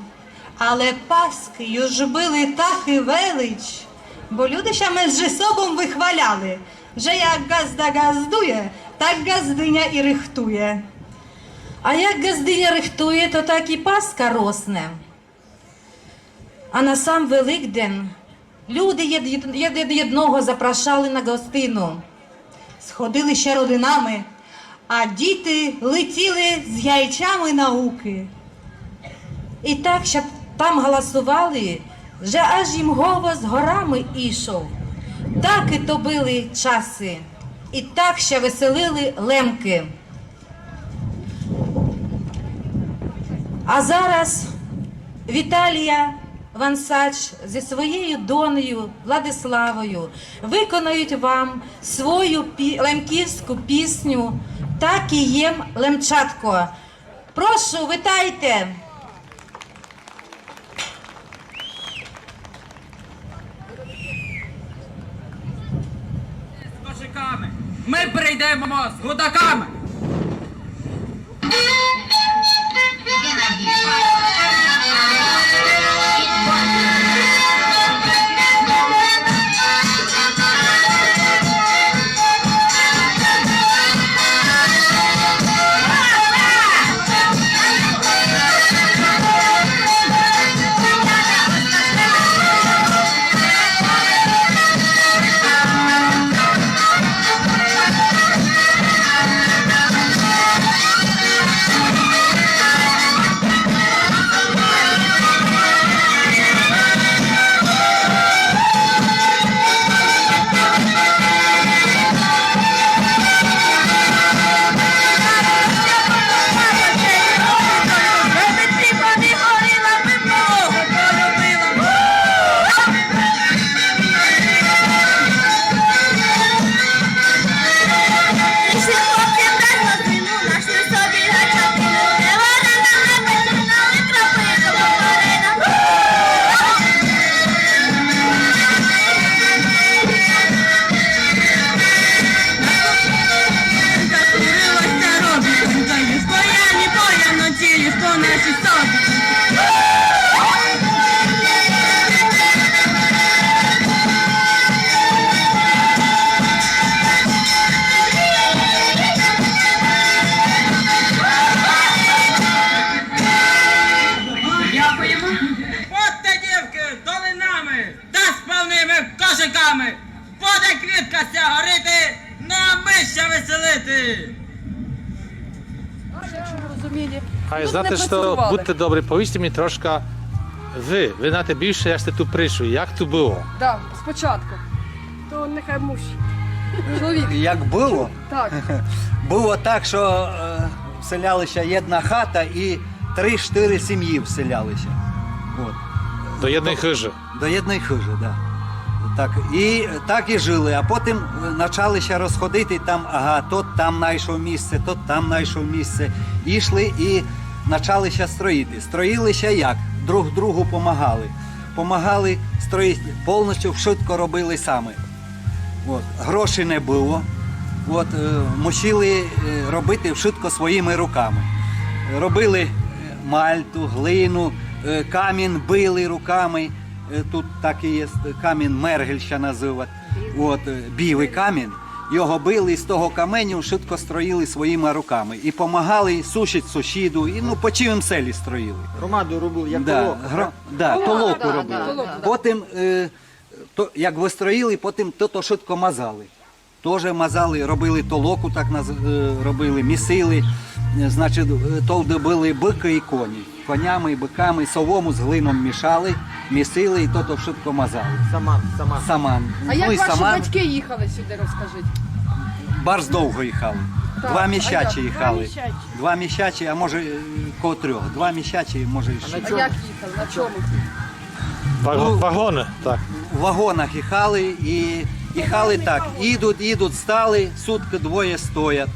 Але паскы юж были такы велич, бо люде ся межи собом выхваляли, же як ґазда ґаздує, так ґаздыня і рыхтує. А як ґаздыня рыхтує, то так і паска росне. А на сам Великден люди єд-, єд-, єд-, єдного запрашали на гостину. Сходили ся родинами, а діти летіли з яйцями наукы. І так ся там галасували, же аж їм голос горами ішов. Такы то были часы. І так ся веселили лемкы. А зараз Віталія Вансач зі своєю донею Владиславою виконають вам свою пі-, лемківську пісню «Так і єм, лемчатко». Прошу, вітайте! З кошиками. Ми прийдемо з гудаками. Дякуємо. От те, дівки, долинами та з повними кошиками. Буде квітка ся горити, ну а ми ся веселити. Щоб ви розуміли. А, ну, знаєте, що, будьте добрі, повіжте мені трошка ви. Ви знаєте більше, як сте ту прийшли, як ту было. Да, спочатку. То нехай муж. Чоловік. Як было? Так. Было так, што, е, вселяли ся єдна хата і три-штыри сімї вселяли ся. От. До єдной хыжы. До єдной хыжы, да. Так, і так і жыли, а потім, е, начали ся розходити, там, ага, тот там найшов місце, тот там найшов місце. Ішли і начали ся строїти. Строїли ся як? Друг другу помагали. Помагали строїти, повністю вшытко робили самі. От, грошей не было. От, е, мусили, е, робити вшытко своїми руками. Робили, е, мальту, глину, е, камінь били руками. Е, тут такый є камінь, мергель ся называть. От, е, білый камінь. Його били, і з того каменю вшытко строїли своїми руками. І помагали сусід сусіду, і, ну, по цілім селі строїли. Громаду робили, як толоку, гро-, так? Да, толоку робили. Потім, е, то, як выстроїли, потім то, то вшытко мазали. Тоже мазали, робили толоку, так наз-, е, робили, місили. Значить, е, товды были быкы і коні. Конями і быками солому з глином мішали, місили і тото вшытко мазали. Саман, саман. Саман. А як ваші батьки їхали сюди, розкажіть? Барз довго їхали. Так, а як? Два місяці їхали. Два місяці. Два місяці, а може, е, коло трьох. Два місяці, може, і ще. А як їхали? На чому? Ваго-, вагоны, так. В вагонах їхали і їхали так. Їдуть, їдуть, стали, суткы двоє стоять.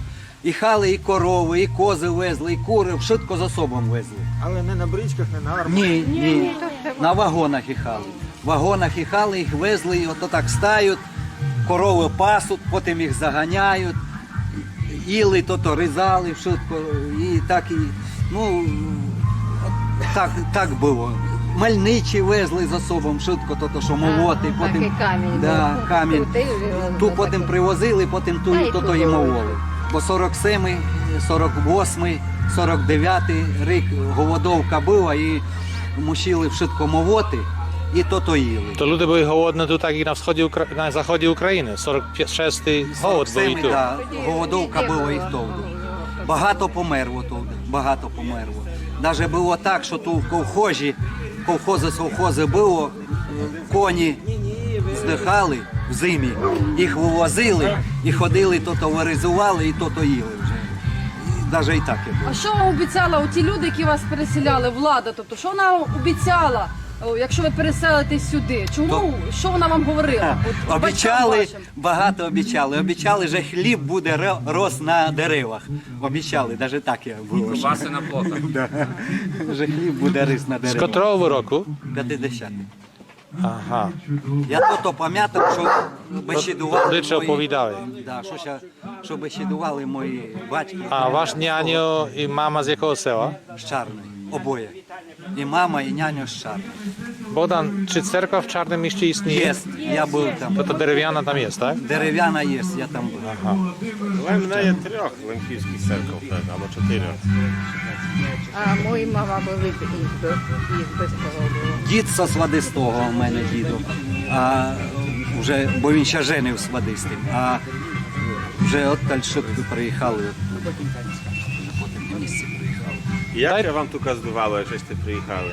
Їхали і коровы, і козы везли, і куры, вшытко за собом везли. Але не на бричках, не на арбах? Ні, ні. На вагонах їхали. В вагонах їхали, їх везли, і ото так стають, коровы пасуть, потім їх заганяють, їли, то, то різали, вшытко, і так, і, ну, так, так было. Мальничі везли за собом, вшытко, то, то, што молоти, потім, камінь, да, камінь. Ту потім привозили, потім ту, то, то і мололи. Бо сорок семый, сорок восьмый, сорок девятый рік голодовка была, і мусили вшытко молоти, і то, то їли. То люди были голодны ту так і на всході Укра-, на заході Украины. Сорок шестый голод был і ту. Да, голодовка была і товды. Багато померло товды, багато померло. Даже было так, што ту в колхозі, колхозы, совхозы было, коні здыхали в зимі, їх вывозили і ходили, то, то вырізували і то, то їли вже. І даже і так і было. А що вам обіцяла оті люди, які вас переселяли, влада? Тобто, що вона обіцяла, о, якщо ви переселитесь сюди? Чому? Що вона вам говорила? От батькам вашим. Обіцяли, багато обіцяли. Обіцяли, же хліб буде ро-, рос на деревах. Обіцяли, даже так я было. І ковбасы на плотах. Да. Же хліб буде рос на деревах. З котрого вы року? Пятидесятый. Ага. Я то, то памятам, што бесідували мої, да, што ся, што бесідували мої батьки. А ваш няньо і мама з якого села? З Чарной, обоє. І мама, і няньо з Чарной. Богдан, чи церква в Чарным іщы існує? Єст, я быв там. То, то деревяна там єст, так? Деревяна єст, я там быв. Ага. Лем не є трьох лемківськых церков, певно, або чотирьох. А мої мама были, їх до, їх до того было. Дід со Свадистого у мене дідо. А вже, бо він ся женив з Свадистым. А вже отталь шыбко приїхали. На потім місці приїхали. Як ся вам тука здавало, як сьте приїхали?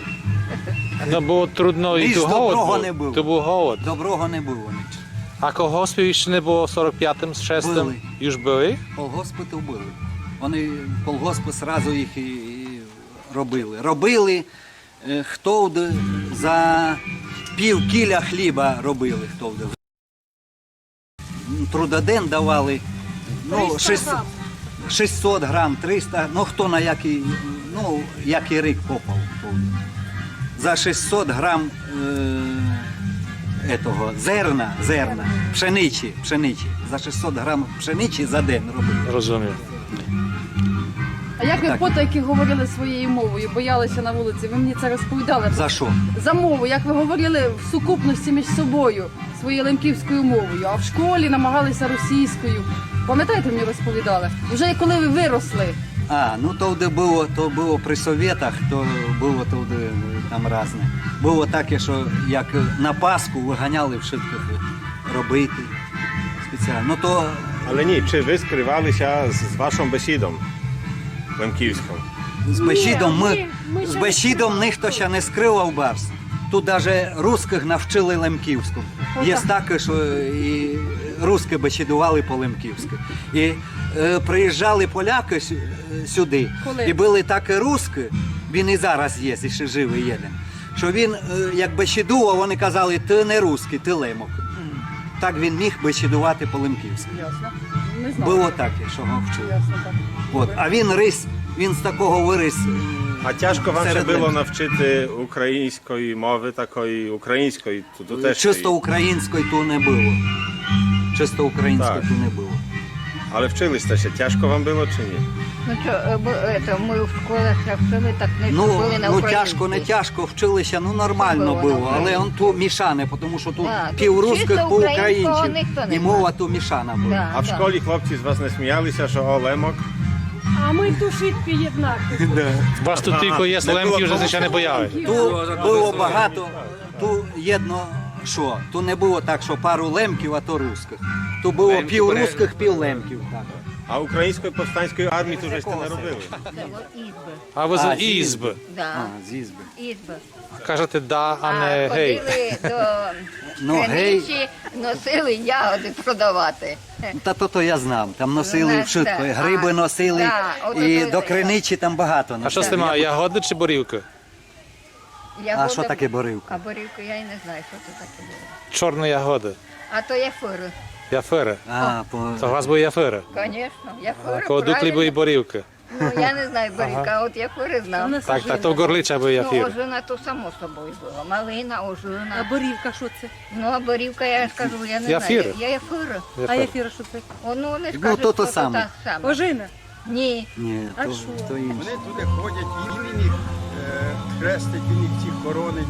Но, было трудно і ту голод быв. Ту быв голод. Доброго не было ніч. А колгоспів іщы не было в сорок пятым, з шестым? Были. Юж были? Колгоспы то были. Они колгоспы сразу їх і, і робили. Робили, е, хто де за пів кіля хліба робили, хто де. Трудоден давали, ну, шістсот грам, триста, ну, хто на якый, ну, якый рік попав, хто де. За шістсот грам, е, етого, зерна, зерна, пшеничі, пшеничі. За шістсот грам пшеничі за день робили. Розумію. А як ви потайки говорили своєю мовою, боялися на вулиці? Ви мені це розповідали. За що? За мову, як ви говорили в сукупності між собою своєю лемківською мовою, а в школі намагалися російською. Пам'ятаєте, мені розповідали? Вже коли ви виросли. А, ну то де было, то было при совєтах, то было то де там разне. Было таке, што як на Пасху выганяли вшыткых робити спеціално. Ну, то... Але ні, чи вы скрывали ся з, з вашом бесідом лемківськом? З бесідом мы, з бесідом нихто ся не скрывав барз. Тут даже русскых навчили лемківському. Є таке, што і русскы бесідували по-лемківськы. І, е, приїжджали полякы с-, е, сюды. І были такі русскы, він і зараз є, і ще живый єден. Што він, е, як бесідував, они казали: «Ты не русскый, ты лемок». Так він міг бесідувати по-лемківськы. Ясно. Не знала. Было таке, што го вчув. Ясно, так. От. А він ріс, він з такого выріс, е, серед лемків. А тяжко вам ся было навчити української мови, такої української? Чисто української ту не было. Чисто української ту не было. Але вчили сьте ся, тяжко вам было чи ні? Ну чо, е, бо, ето, мы в школах ся вчили, так не были на українській. Ну, тяжко, не тяжко, вчили ся, ну, нормално было, але он ту мішане, потому што ту пів русскых, пів українців, і мова ту мішана была. А в школі хлопці з вас не сміяли ся, што о, лемок? А мы ту шыткі єднакі. Да. Вас ту тілько є лемків, што сте ся не бояли. Ту было багато. Ту єдно што, ту не было так, што пару лемків, а то русскых. Ту было пів русскых, пів лемків, так. А української повстанської армії то вже сте не робили. Село Ізбы. А вы з Ізбы? Да. А, з Ізбы. Ізбы. Кажете да, а не гей. Ходили до Криничі, носили ягоды продавати. Та то, то я знав, там носили і вшытко, і грибы носили, і до Криничі там багато носили. А што сте мали, ягоды чи борівкы? А што таке борівка? А борівка, я й не знаю, што то таке было. Чорны ягоды. А то яфыры. Яфыры? А, то у вас были яфыры? Конечно, яфыры, правильно. А коло Дуклі были борівкы. Ну, я не знаю, борівка, а от яфыры знам. Так, так, то в Горличах были яфыры. Ну, ожына то само собою было. Малина, ожына. А борівка, што це? Ну, а борівка, я ж кажу, я не знаю. Яфыры. Я яфыры. А яфыра, што це? О, ну, вони ж кажуть, то, то саме. Ожына? Ні. Ні, то, то інше. Вони туди ходять, і він їх, е, хрестить, він їх всіх хоронить.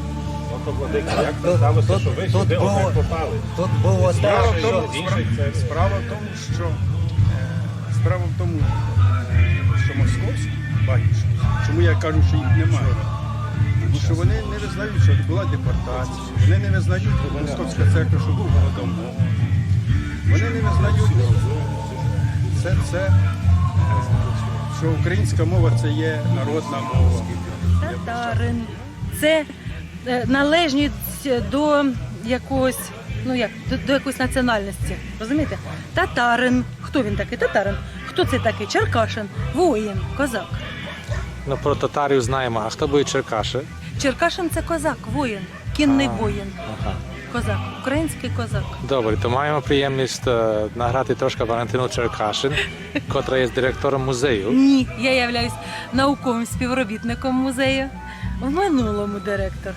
От, владика, як так сталося, що ви сюди отак попали? Тут было так, що... Справа в тому, справа в тому, що, е, справа в тому, е, що московські батюшки, чому я кажу, що їх немає? Тому що вони не визнають, що була депортація, вони не визнають, московська церква, що був голодомор. Вони не визнають це, це, е, що українська мова — це є народна мова. Татарин. Це, е, належність до якогось, ну як, до, до якоїсь національності. Розумієте? Татарин. Хто він такий? Татарин. Хто це такий? Черкашин. Воїн, козак. Ну, про татарів знаємо. А хто були черкаши? Черкашин — це козак, воїн. Кінний воїн. Ага. Козак, український козак. Добре, то маємо приємність, е, награти трошки Валентину Черкашин, котра є директором музею. Ні, я являюсь науковим співробітником музею. В минулому директор.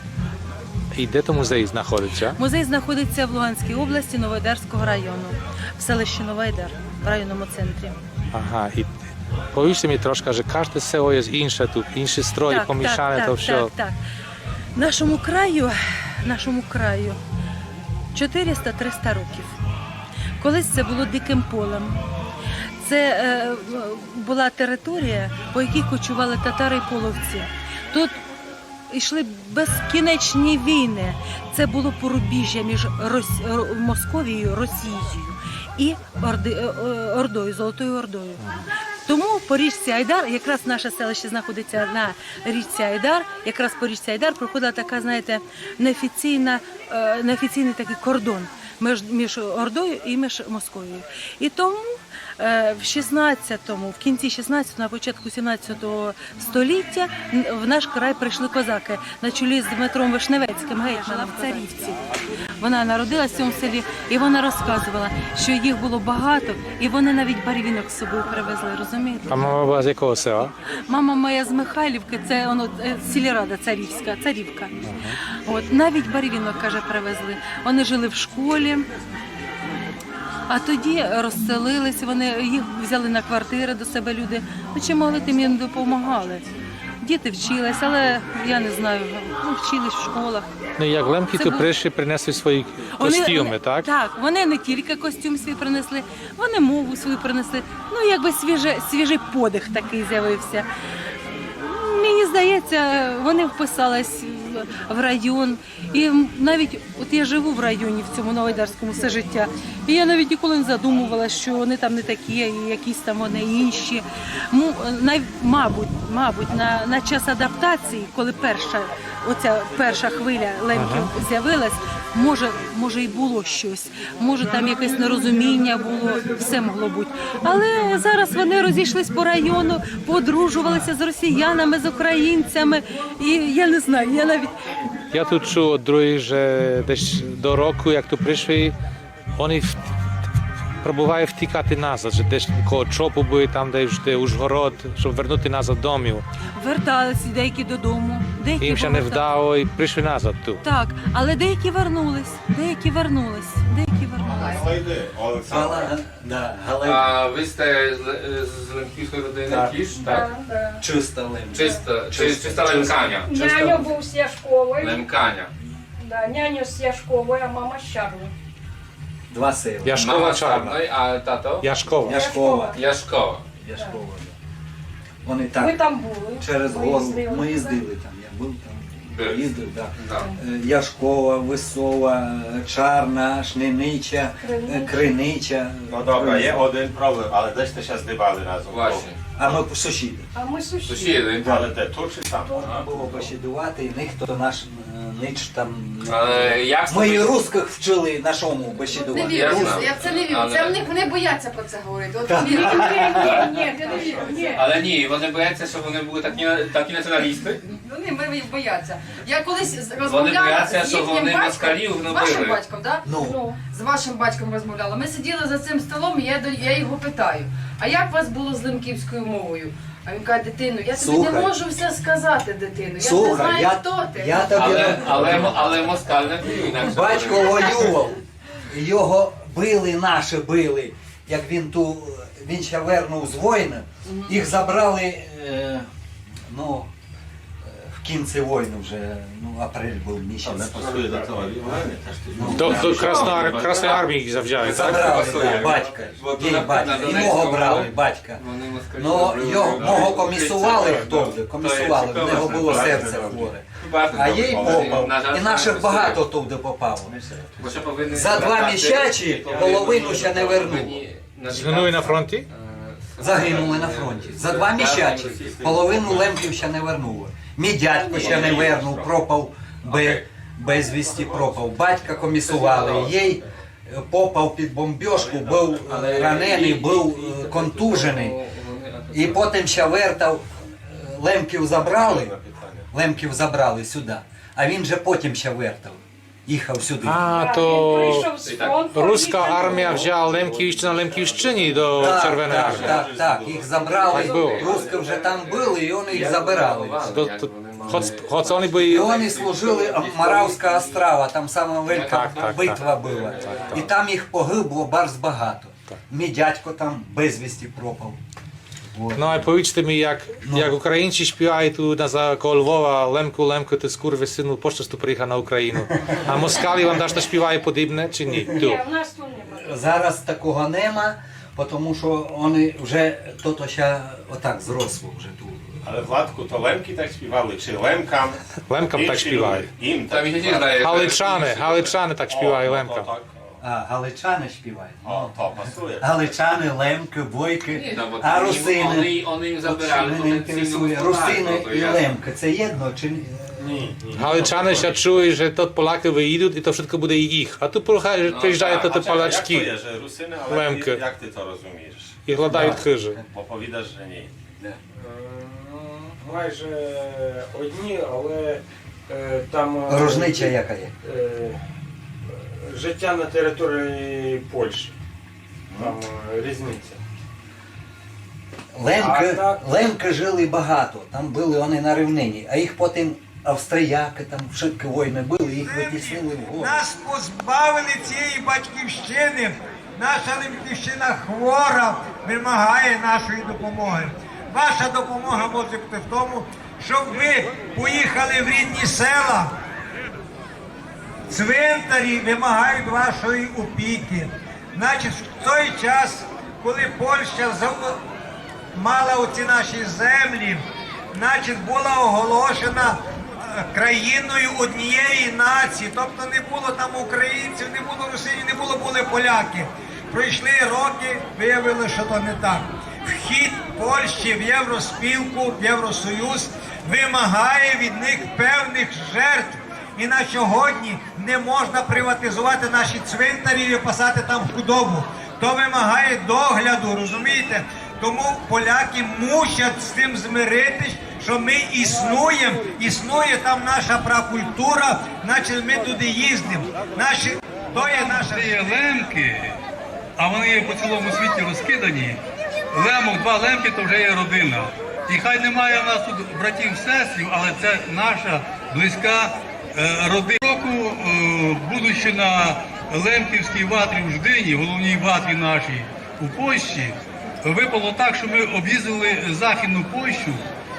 І де то музей знаходиться? Музей знаходиться в Луганській області, Новоайдарського району, в селищі Новоайдар, в районному центрі. Ага, і повіжте мені трошки, же кажде село є інше тут, інші строї, помішане то всьо. Так, так, так. Нашому краю, нашому краю чотириста-триста років. Колись це було диким полем. Це, е, була територія, по якій кочували татари і половці. Тут йшли безкінечні війни. Це було порубіжжя між Рос-, Ро-, Московією, Росією і Орди-, е, е, Ордою, Золотою Ордою. Тому по річці Айдар, якраз наше селище знаходиться на річці Айдар, якраз по річці Айдар проходила така, знаєте, неофіційна, е, неофіційний такий кордон між, між Ордою і між Московією. І тому, е, в шістнадцятому, в кінці шістнадцятого, на початку сімнадцятого століття н-, в наш край прийшли козаки на чолі з Дмитром Вишневецьким, гетьманом, в Царівці. Вона народилась в цьому селі, і вона розказувала, що їх було багато, і вони навіть барвінок з собою привезли, розумієте? А мама була з якого села? Мама моя з Михайлівки, це воно, е, сільрада Царівська, Царівка. От, навіть барвінок, каже, привезли. Вони жили в школі, а тоді розселились, вони, їх взяли на квартири до себе люди. Ну, чи могли, тим їм допомагали. Діти вчились, але, я не знаю, ну, вчились в школах. Ну, як лемкы ту пришли, принесли свої костюмы, так? Так, вони не тільки костюм свій принесли, вони мову свою принесли. Ну, якби свіже-, свіжий подих такий з'явився. Мені здається, вони вписались в, в район. І навіть от я живу в районі, в цьому Новоайдарському, все життя. І я навіть ніколи не задумувалася, що вони там не такі, і якісь там вони інші. Му-, най-, мабуть, мабуть, на, на час адаптації, коли перша, оця перша хвиля лемків з'явилась, може, може, і було щось. Може, там якесь нерозуміння було, все могло бути. Але зараз вони розійшлись по району, поодружувалися з росіянами, з українцями. І я не знаю, я навіть... Я тут чув од других, же десь до року, як ту пришли, вони в-, пробували втікати назад, же десь коло Чопу были, там, де вже Ужгород, щоб вернути назад домів. Вертались деякі додому, деякі... Їм ся не вдало і пришли назад ту. Так, але деякі вернулись, деякі вернулись, деякі вернулись. Да, Галина. А ви сте з, з лемківської родини тіж, так? Так, так. Чиста лемка. Чиста, чи-, чиста лемканя. Няньо быв з Яшковой. Лемканя. Да, няньо з Яшковой, а мама з Чарной. Два села. Яшкова, Чарна. Мама з Чарной, а тато? Яшкова. Яшкова. Яшкова. Яшкова, да. Вони так... Ми там были. Через гору. Ми їздили там, я быв там. Їздив, да. Да. Е, Яшкова, Висова, Чарна, Шнениця, е, Криниця. Ну добре, є один проблем, але де сте ся здибали разом? Власне. А мы сусіды. А мы сусіды. Сусіды. Але де, тут чи там? Тут было бесідувати, і ніхто наш, е, ніч там не... Але як... Мы і русскых вчили нашому бесідувати. Не вірю, я знаю. Я в це не вірю. Але... Це в них, вони бояться про це говорити. От так. Ні, ні, ні, ні, я не вірю, ні. Але ні, вони бояться, що вони будуть такі, такі націоналісти. Вони бояться. Я колись з-, розмовляла з їхнім батьком, з вашим батьком, да? Ну. З вашим батьком розмовляла. Ми сиділи за цим столом, і я до, я його питаю: «А як у вас було з лемківською мовою?» А він каже: «Дитино, я тобі не можу все сказати, дитино. Я ж не знаю, хто ти». Слухай, я тобі... Але, але, але москаль не вміє інакше. Батько воював, його били, наші били. Як він ту, він ся вернув з войны, їх забрали, е, ну, е, в кінці войны вже, ну, апрель быв місяць. До, до Красної, Красної армії їх завзяли, так? Забрали, да, батька, її батька, і мого брали, батька. Но його, мого комісували, хто де, комісували, в нього было серце хворе. А їй попав, і наших багато туди попало. За два місяці половину ся не вернуло. Згинули на фронті? Загинули на фронті. За два місяці половину лемків ся не вернуло. Мій дядько ся не вернув, пропав бе-, безвісти пропав. Батька комісували, їй, е, попав під бомбьошку, быв, е, раненый, быв, е, контуженый. І потім ся вертав, е, лемків забрали, лемків забрали сюди, а він же потім ся вертав. Їхав сюди. А, то руска армія взяла Лемківщину, на Лемківщині до Червоної армії. Так, так, так, їх забрали. Так было. Руски вже там были, і вони їх забирали. Хоч, хоч вони бы... І вони служили, а, Моравська Острава, там сама велика битва была. Так, так. І там їх погибло барз багато. Так. Мій дядько там безвісти пропав. Вот. Но, а повіджте мі, як, як українці співають ту на за-, коло Львова: «Лемку, Лемку, ты скурвысыну, пошто ты приїхав на Україну?» А москалі вам дашто співають подібне, чи ні? Ту. Ні, у нас тут нема. Зараз такого нема, тому што вони вже, тото ся отак зросло вже ту. Але, Владку, то лемки так співали, чи лемкам? Лемкам так співають. Їм так співають. Галичани, галичани так співають лемкам. А, галичани співають. О, то пасує. Галичани, лемки, бойки, а русины? Вони, вони їм забирали потенційну господарку, то ясно. Русины і лемки, це єдно чи ні? Ні, ні. Галичани ся чують, же тут поляки выїдуть, і то всьо буде їх. А тут приїжджають, то полячки, лемки. Як то є, же русины, але як ти то розумієш? І гладають хыжы. Бо повідаєш, же ні. Е, ну, майже одні, але, е, там, е, різниця яка є? Е, життя на території Польщі. Там, е, різниця. Лемки, а так, лемки жили багато, там были вони на рівнині, а їх потім австріяки, там всякі войны были, їх витіснили в горы. Нас позбавили цієї батьківщини. Наша Лемківщина хвора, вимагає нашої допомоги. Ваша допомога може бути в тому, щоб ви поїхали в рідні села. Цвинтарі вимагають вашої опіки. Значить, в той час, коли Польща зав-, мала оці наші землі, значить, була оголошена, е, країною однієї нації, тобто не було там українців, не було русинів, не було, були поляки. Пройшли роки, виявилося, що то не так. Вхід Польщі в Євроспілку, в Євросоюз вимагає від них певних жертв. І на сьогодні не можна приватизувати наші цвинтарі і випасати там худобу. То вимагає догляду, розумієте? Тому поляки мусять з цим змиритись, що ми існуємо, існує там наша пракультура, значить, ми туди їздимо. Наші, то є наша... Це є лемки, а вони є по цілому світі розкидані. Лемок, два лемки, то вже є родина. І хай немає в нас тут братів, сестрів, але це наша близька, е, родина. Року, е, будучи на Лемківській ватрі в Ждині, головній ватрі нашій у Польщі, випало так, що ми об'їздили Західну Польщу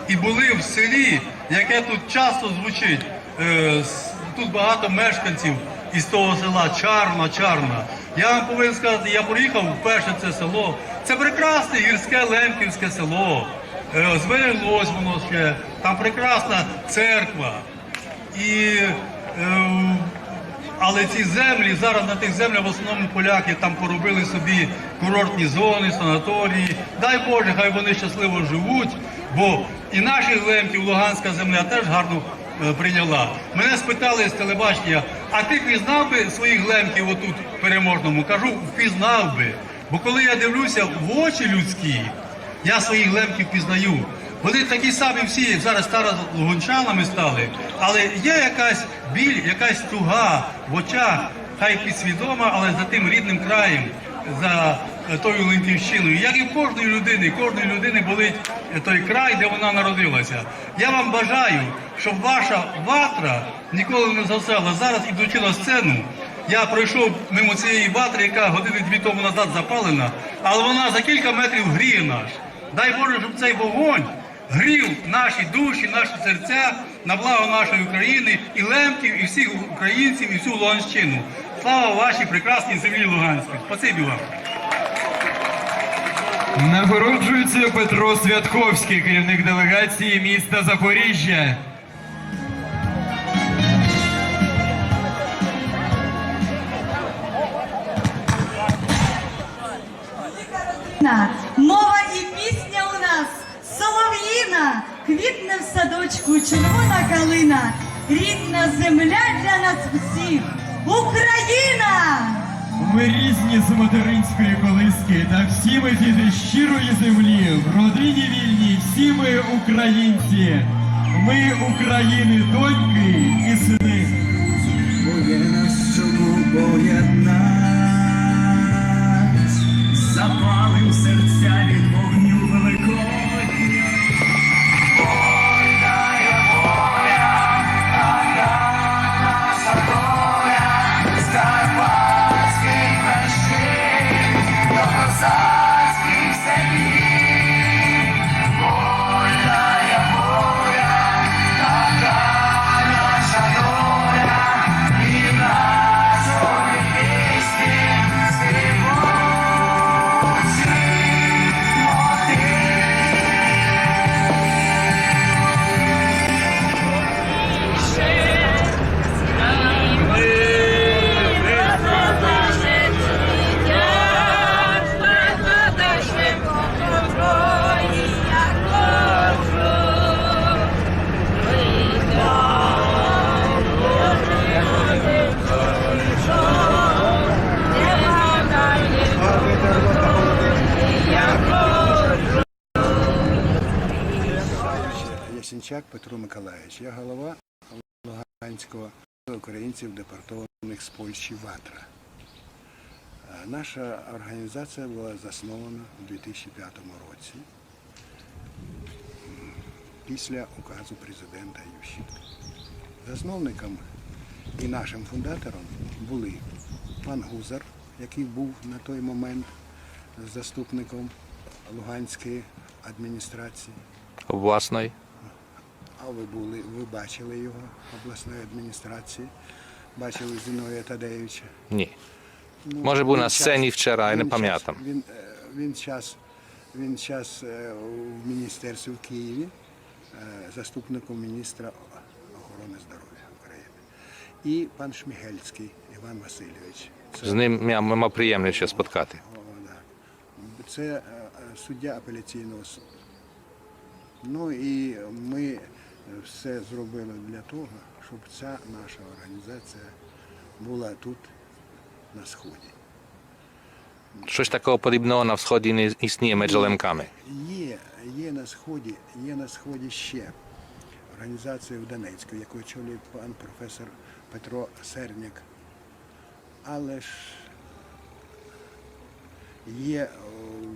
і були в селі, яке тут часто звучить. Е, с-, тут багато мешканців із того села Чарна, Чарна. Я вам повинен сказати, я проїхав вперше це село. Це прекрасне гірське лемківське село. Е, збереглось воно ще. Там прекрасна церква. І, е, але ці землі, зараз на тих землях в основному поляки там поробили собі курортні зони, санаторії. Дай Боже, хай вони щасливо живуть, бо і наших лемків Луганська земля теж гарно, е, прийняла. Мене спитали з телебачення: «А ти пізнав би своїх лемків отут в Переможному?» Кажу: «Впізнав би». Бо коли я дивлюся в очі людські, я своїх лемків пізнаю. Вони такі самі всі, як зараз, старолуганчанами стали, але є якась біль, якась туга в очах, хай підсвідома, але за тим рідним краєм, за, е, тою Лемківщиною. Як і в кожної людини, кожної людини болить, е, той край, де вона народилася. Я вам бажаю, щоб ваша ватра ніколи не згасала. Зараз, ідучи на сцену, я пройшов мимо цієї ватри, яка години дві тому назад запалена, але вона за кілька метрів гріє нас. Дай Боже, щоб цей вогонь грів наші душі, наші серця на благо нашої України, і лемків, і всіх українців, і всю Луганщину. Слава вашій прекрасній землі Луганській! Спасибі вам! Нагороджується Петро Святковський, керівник делегації міста Запоріжжя. Мова і пісня у нас солов'їна, квітне в садочку червона калина, рідна земля для нас всіх, Україна! Ми різні з материнської колиски, та всі ми діти щирої землі, в родині вільній всі ми українці. Ми України доньки і сини. Бо є нас чому поєднать, запалим серця від вогню великої. Ясенчак Петро Миколайович, я голова Луганського українців, депортованих з Польщі, «Ватра». Е, наша організація була заснована у дві тисячі п'ятому році, м, після указу президента Ющенка. Засновником і нашим фундатором були пан Гузар, який був на той момент заступником Луганської адміністрації. Обласної. А ви були, ви бачили його, обласної адміністрації, бачили Зіновія Тадеєвича? Ні. Ну, може, був на сцені вчора, я не пам'ятам. Він, е, він час, він час, е, в міністерстві в Києві, е, заступником міністра охорони здоров'я України. І пан Шмігельський Іван Васильович. З ним я мав приємність ся спіткати. О, да. Це, е, е, суддя апеляційного суду. Ну і ми, е, все зробили для того, щоб ця наша організація була тут, на Сході. Штось такого подібного на Всході не існує між Лемками? Є, є на Сході, є на Сході ще організація в Донецьку, яку очолює пан професор Петро Серняк. Але ж є, е,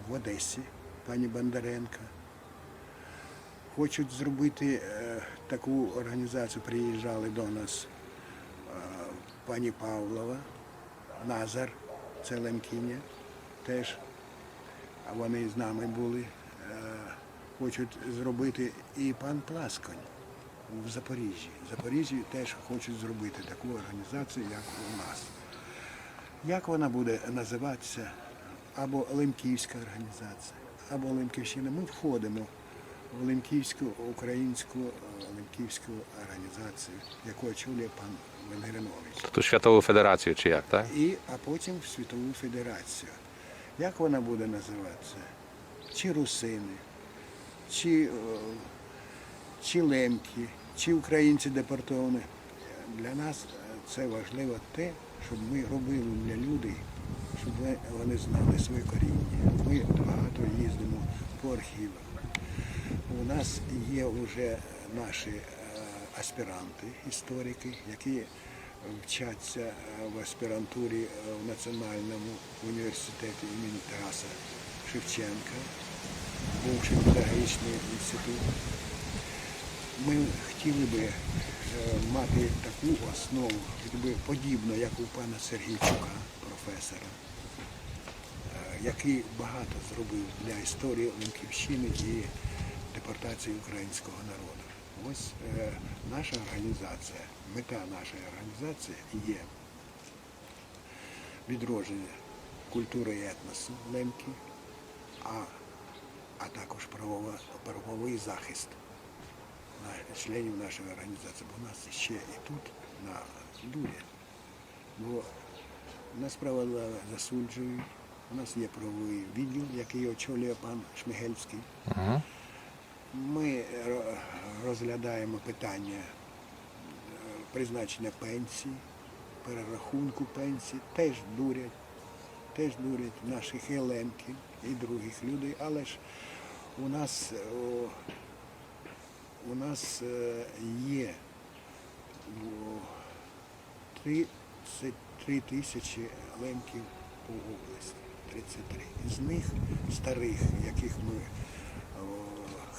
в Одесі пані Бондаренко. Хочуть зробити, е, таку організацію, приїжджали до нас, е, пані Павлова, Назар, це лемкиня теж, а вони з нами були. Е, хочуть зробити і пан Пласконь в Запоріжжі. В Запоріжжі теж хочуть зробити таку організацію, як у нас. Як вона буде називатися? Або Лемківська організація, або Лемківщина. Ми входимо Лемківську, українську, е, лемківську організацію, яку очолює пан Венгринович. Ту Світову Федерацію, чи як, так? І, а потім в Світову Федерацію. Як вона буде називатися? Чи русини, чи, е, чи лемки, чи українці депортовані. Для нас, е, це важливо те, щоб ми робили для людей, щоб ви-, вони знали своє коріння. Ми багато їздимо по архівах. У нас є вже наші, е, аспіранти, історики, які вчаться, е, в аспірантурі, е, в Національному університеті імені Тараса Шевченка, бувший педагогічний інститут. Ми хотіли би, е, мати таку основу, якби подібно, як у пана Сергійчука, професора, е, який багато зробив для історії Лемківщини і депортації українського народу. Ось, е, наша організація, мета нашої організації є відродження культури і етносу лемків, а, а також правова-, правовий захист на-, членів нашої організації, бо нас ще і тут, на дурі. Бо нас правила засуджують, у нас є правовий відділ, який очолює пан Шмигельський. Мгм. Ми ро-, розглядаємо питання, е, призначення пенсії, перерахунку пенсії, теж дурять, теж дурять наших і лемків, і других людей, але ж у нас, о, у нас, е, є, о, тридцять три тисячі лемків по області, тридцять три. Із них старих, яких ми, о,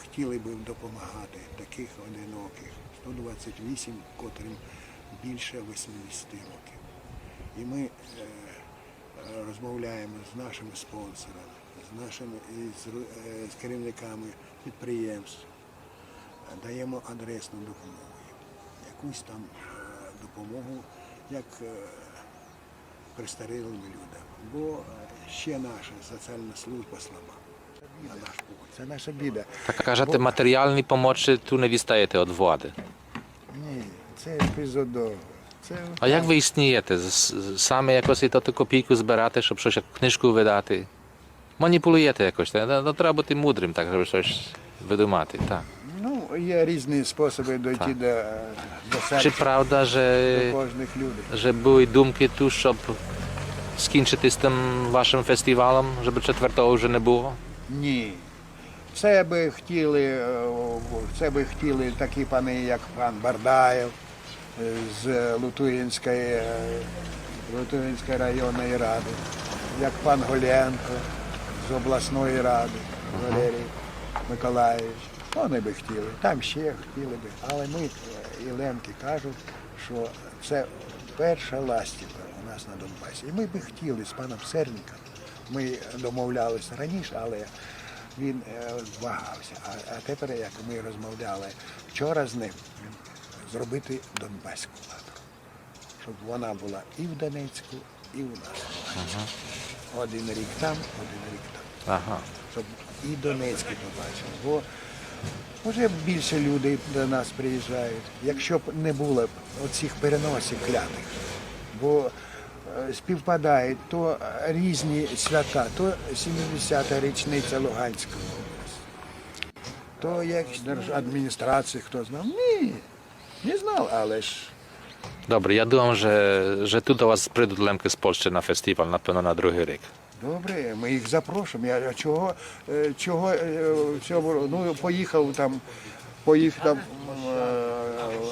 хотіли би допомагати, таких одиноких, сто двадцять вісім, котрим більше вісімдесят років. І ми, е, е, розмовляємо з нашими спонсорами, з нашими, із ру-, е, з керівниками підприємств, даємо адресну допомогу їм. Якусь там, е, допомогу, як, е, престарілим людям. Бо, е, ще наша соціальна служба слаба, на наш погляд. Це наша біда. Так кажете, матеріалні помочі ту не дістаєте від влади? Ні, це епізодово. Це... А як ви існієте? З-, з-, саме якось і тоту копійку збирати, щоб щось, як книжку видати? Маніпулюєте якось, та, та, та треба бути мудрим, так, щоб щось видумати, так. Ну, є різні способи дойти до, до серця кожної людини. Чи правда, же, же були думки ту, щоб скінчити з тим вашим фестивалом, щоб четвертого вже не було? Ні. Це би хотіли, е, це би хотіли такі пани, як пан Бардаєв, е, з Лутугинської, е, Лутугинської районної ради, як пан Голенко з обласної ради, Валерій Миколайович. Вони би хотіли, там ще хотіли би. Але ми, е, і лемки кажуть, що це перша ластівка у нас на Донбасі. І ми би хотіли з паном Серніком, ми домовлялися раніше, але він, е, вагався. А, а тепер, як ми розмовляли вчора з ним, зробити Донбаську лавру, щоб вона була і в Донецьку, і у нас в Луганську. Один рік там, один рік там. Ага. Щоб і Донецькі побачили. Бо вже більше людей до нас приїжджають, якщо б не було б оцих переносів клятих. Бо, е, співпадають то різні свята, то сімдесята річниця Луганської області, то як держадміністрації, хто знав. Ні, не знав, але ж... Добре, я думам, же, же ту до вас прийдуть лемки з Польщі на фестиваль, напевно, на другый рік. Добре, ми їх запрошуємо. Я, я чого, е, чого, е, в цьому ро-, ну, поїхав там, поїхав там,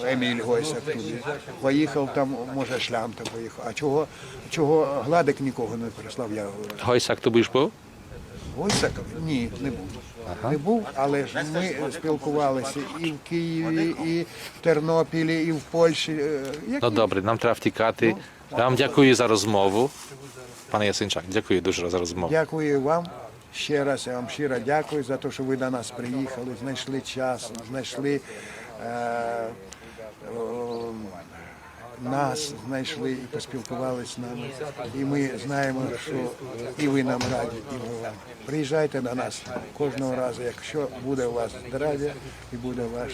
е, Еміль Гойсак туди, поїхав там, може, Шлямта поїхав. А чого, чого Гладик нікого не прислав, я говорю. Гойсак ту быв? Гойсак? Ні, не був. Ага. Не був, але ж ми спілкувалися і в Києві, і в Тернопілі, і в Польщі. Е, як... Ну, добре, нам треба втікати. Ну. Я вам дякую за розмову. Пане Ясенчак, дякую дуже за розмову. Дякую вам. Ще раз я вам щиро дякую за те, що ви до нас приїхали, знайшли час, знайшли, е, е, Нас знайшли і поспілкувались з нами. І ми знаємо, що і ви нам раді, і ми вам. Приїжджайте до нас кожного разу, якщо буде у вас здоров'я і буде ваш,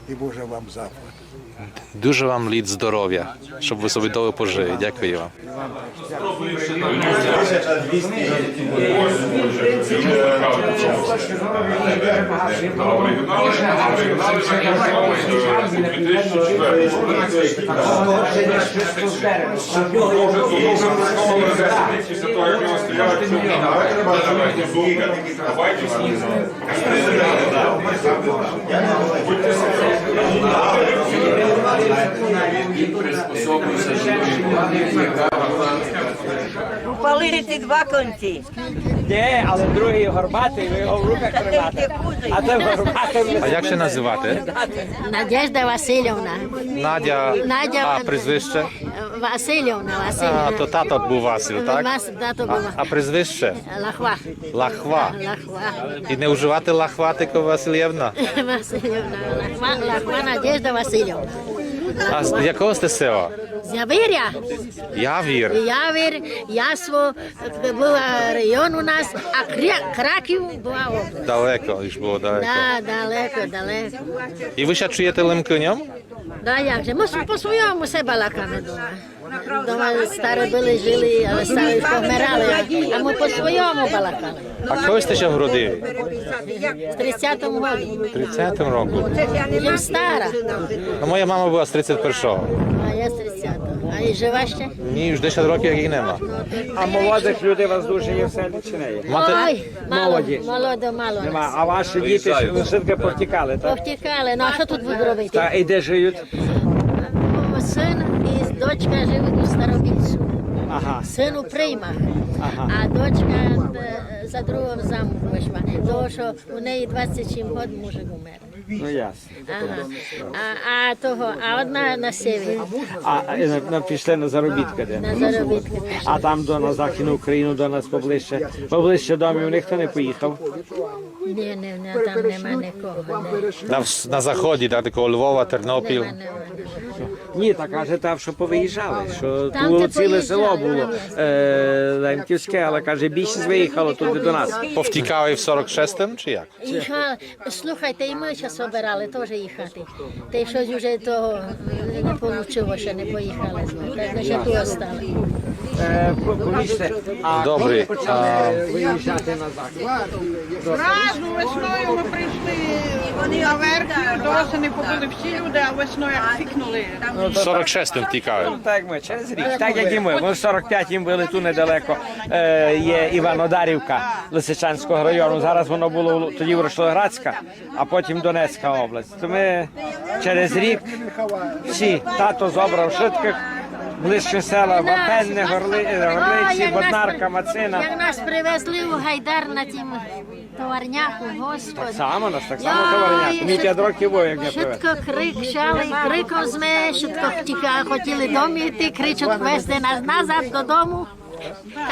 і Боже вам заплат. Дуже вам літ здоров'я, щоб ви собі довго пожили. Дякую вам. Упалили ті два конці. Ні, але другий горбатий, ви його в руках тримаєте. А це горбатий. А як ся називати? Надежда Васильівна. Надя. Надя. А прізвище? Васильівна, Васильівна. А, то тато був Василь, так? Вас-, тато був. А, а прізвище? Лахва. Лахва. Лахва. І не вживати лахва, тільки Васильівна? Васильівна, Лахва, Лахва Надежда Васильівна. А з якого сте села? З Явіря. Явір. Явір, Ясло, був район у нас, а Кря-, Краків була область. Далеко, уж було далеко. Да, далеко, далеко. І ви ся чуєте Лемкиньом? Да, як же, ми с-, по-своєму все балакаме дома. Дома старі були, жили, але старі помирали, а, а ми по-своєму балакали. А коли сте ся вродили? В тридцятому году. В тридцятому року. Я стара. А моя мама була з тридцять першого. А я з тридцятого. А і жива ще? Ні, уж десять років, як її нема. А молодих людей у вас дуже є в селі чи не є? Мати... Ой, мало, молоді. Молодо, мало. Нема. А ваші діти ж, ну, все-таки повтікали, так? Повтікали, ну а що тут будуть робити? Та і де живуть? Ну, син і дочка живуть у Старобільцю. Ага. Син у Приймах, ага, а дочка, е, за другого замуж вийшла. Того, що у неї двадцять сім років мужик умер. Ну, ясно. Ага. А, а того, а одна на севері. А, а, на, на, пішли на заробітки де? На заробітки пішли. А там до, на Західну Україну, до нас поближче, поближче домів ніхто не поїхав? Ні, ні, ні, там нема нікого, ні. На вс-, на заході, так, такого Львова, Тернопіль. Нема, нема, нема. Ні, так каже, там, що повиїжджали, що там було ціле село було, е, лемківське, але, каже, більшість виїхало туди до нас. Повтікали в сорок шестому, чи як? І га-, слухайте, і ми ся собирали теж їхати. Та й щось уже того не получило, ще не поїхали. Так ми ще тут остали. Е, по-, повіжте, а коли почали виїжджати на захід? Зразу весною ми прийшли на верхню, до осені побули всі люди, а весною як фікнули. В сорок шестому втікали. Ну, так як ми, через рік, так як і ми. Ми в сорок п'ятому були тут недалеко, е, є Іванодарівка Лисичанського району. Зараз воно було тоді Ворошиловградська, а потім Донецька область. То ми через рік всі, тато зобрав швидких, ближчі села, Вапенне, Горли-, е, Горлиці, Боднарка, Мацина. Як нас привезли у Гайдар на тім товарняку, Господи. Так само нас, так само товарняку. Ми п'ять років були, як не привезли. Швидко кричали, криком зме, швидко втікали, хотіли дому йти, кричуть, везти нас назад додому.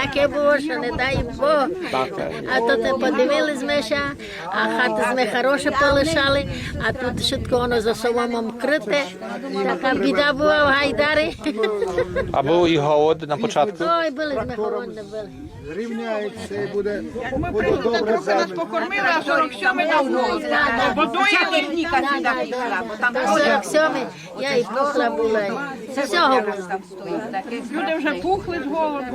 Таке було, що не дай Бог. Так, так. А то те подивили зме ся, а хати зме хороші полишали, а тут швидко воно за соломом крите. Така біда була в Гайдарі. А був і голод на початку? Ой, були зме голодні, були. Зрівняється і буде, буде добре. Трохи нас покормили, а сорок сьомий нас водою. Водою техніка сюди пішла, бо там сорок сьомий, я і пухла була, і всього було. Люди вже пухли з голоду.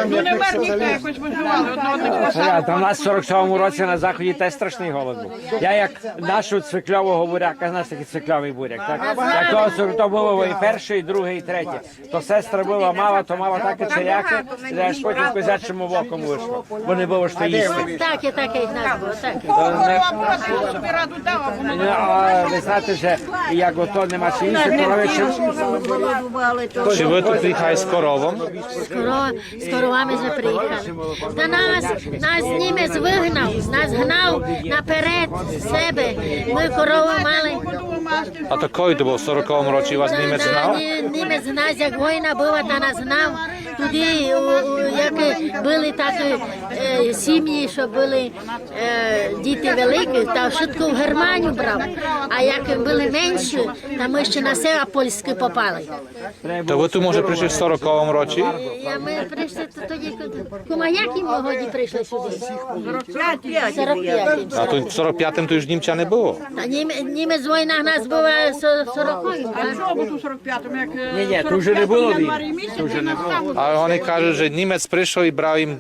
Ну, не мер ніхто, якось виживали. Одного не хватало. Там у нас в сорок сьомому році на заході теж страшний голод був. Я як нашого цвікльового буряка, знаєш, такий цвікльовий буряк, так? Як того сорт, то було і перше, і друге, і третє. То сестра була мала, то мала таке целяке, аж потім козячим молоком вийшло, бо не було що їсти. Так, і так, і в нас було, так. Кого корова була, то собі раду дала, бо... Ну, а ви знаєте, що як ото нема що їсти, коровичі... Чи ви тут приїхали з коровом? З коро-, з коровами вже приїхали. Та нас, нас німець вигнав, нас гнав наперед себе. Ми корову мали. А то коли то було, в сороковому році вас німець гнав? Ні, німець гнав, як війна була, та нас гнав. Туды, у, у, як были такі, е, сімї, што были, е, діти великі, та вшытко в Германію брав. А як были менші, та мы ще на села польскы попали. То вы ту, може, пришли в сороковому році? Я, мы пришли то тоді, коли... Кума, як їм годі пришли сюды? Сорок пятым. А то в сорок пятым то уж німця не было? Та нім-, німець война в нас была в со-, сороковім, а? Чого тут у сорок пятому, як, е... Ні, ні, то вже не было війни. То вже не было. А они кажуть, же німець пришов і брав їм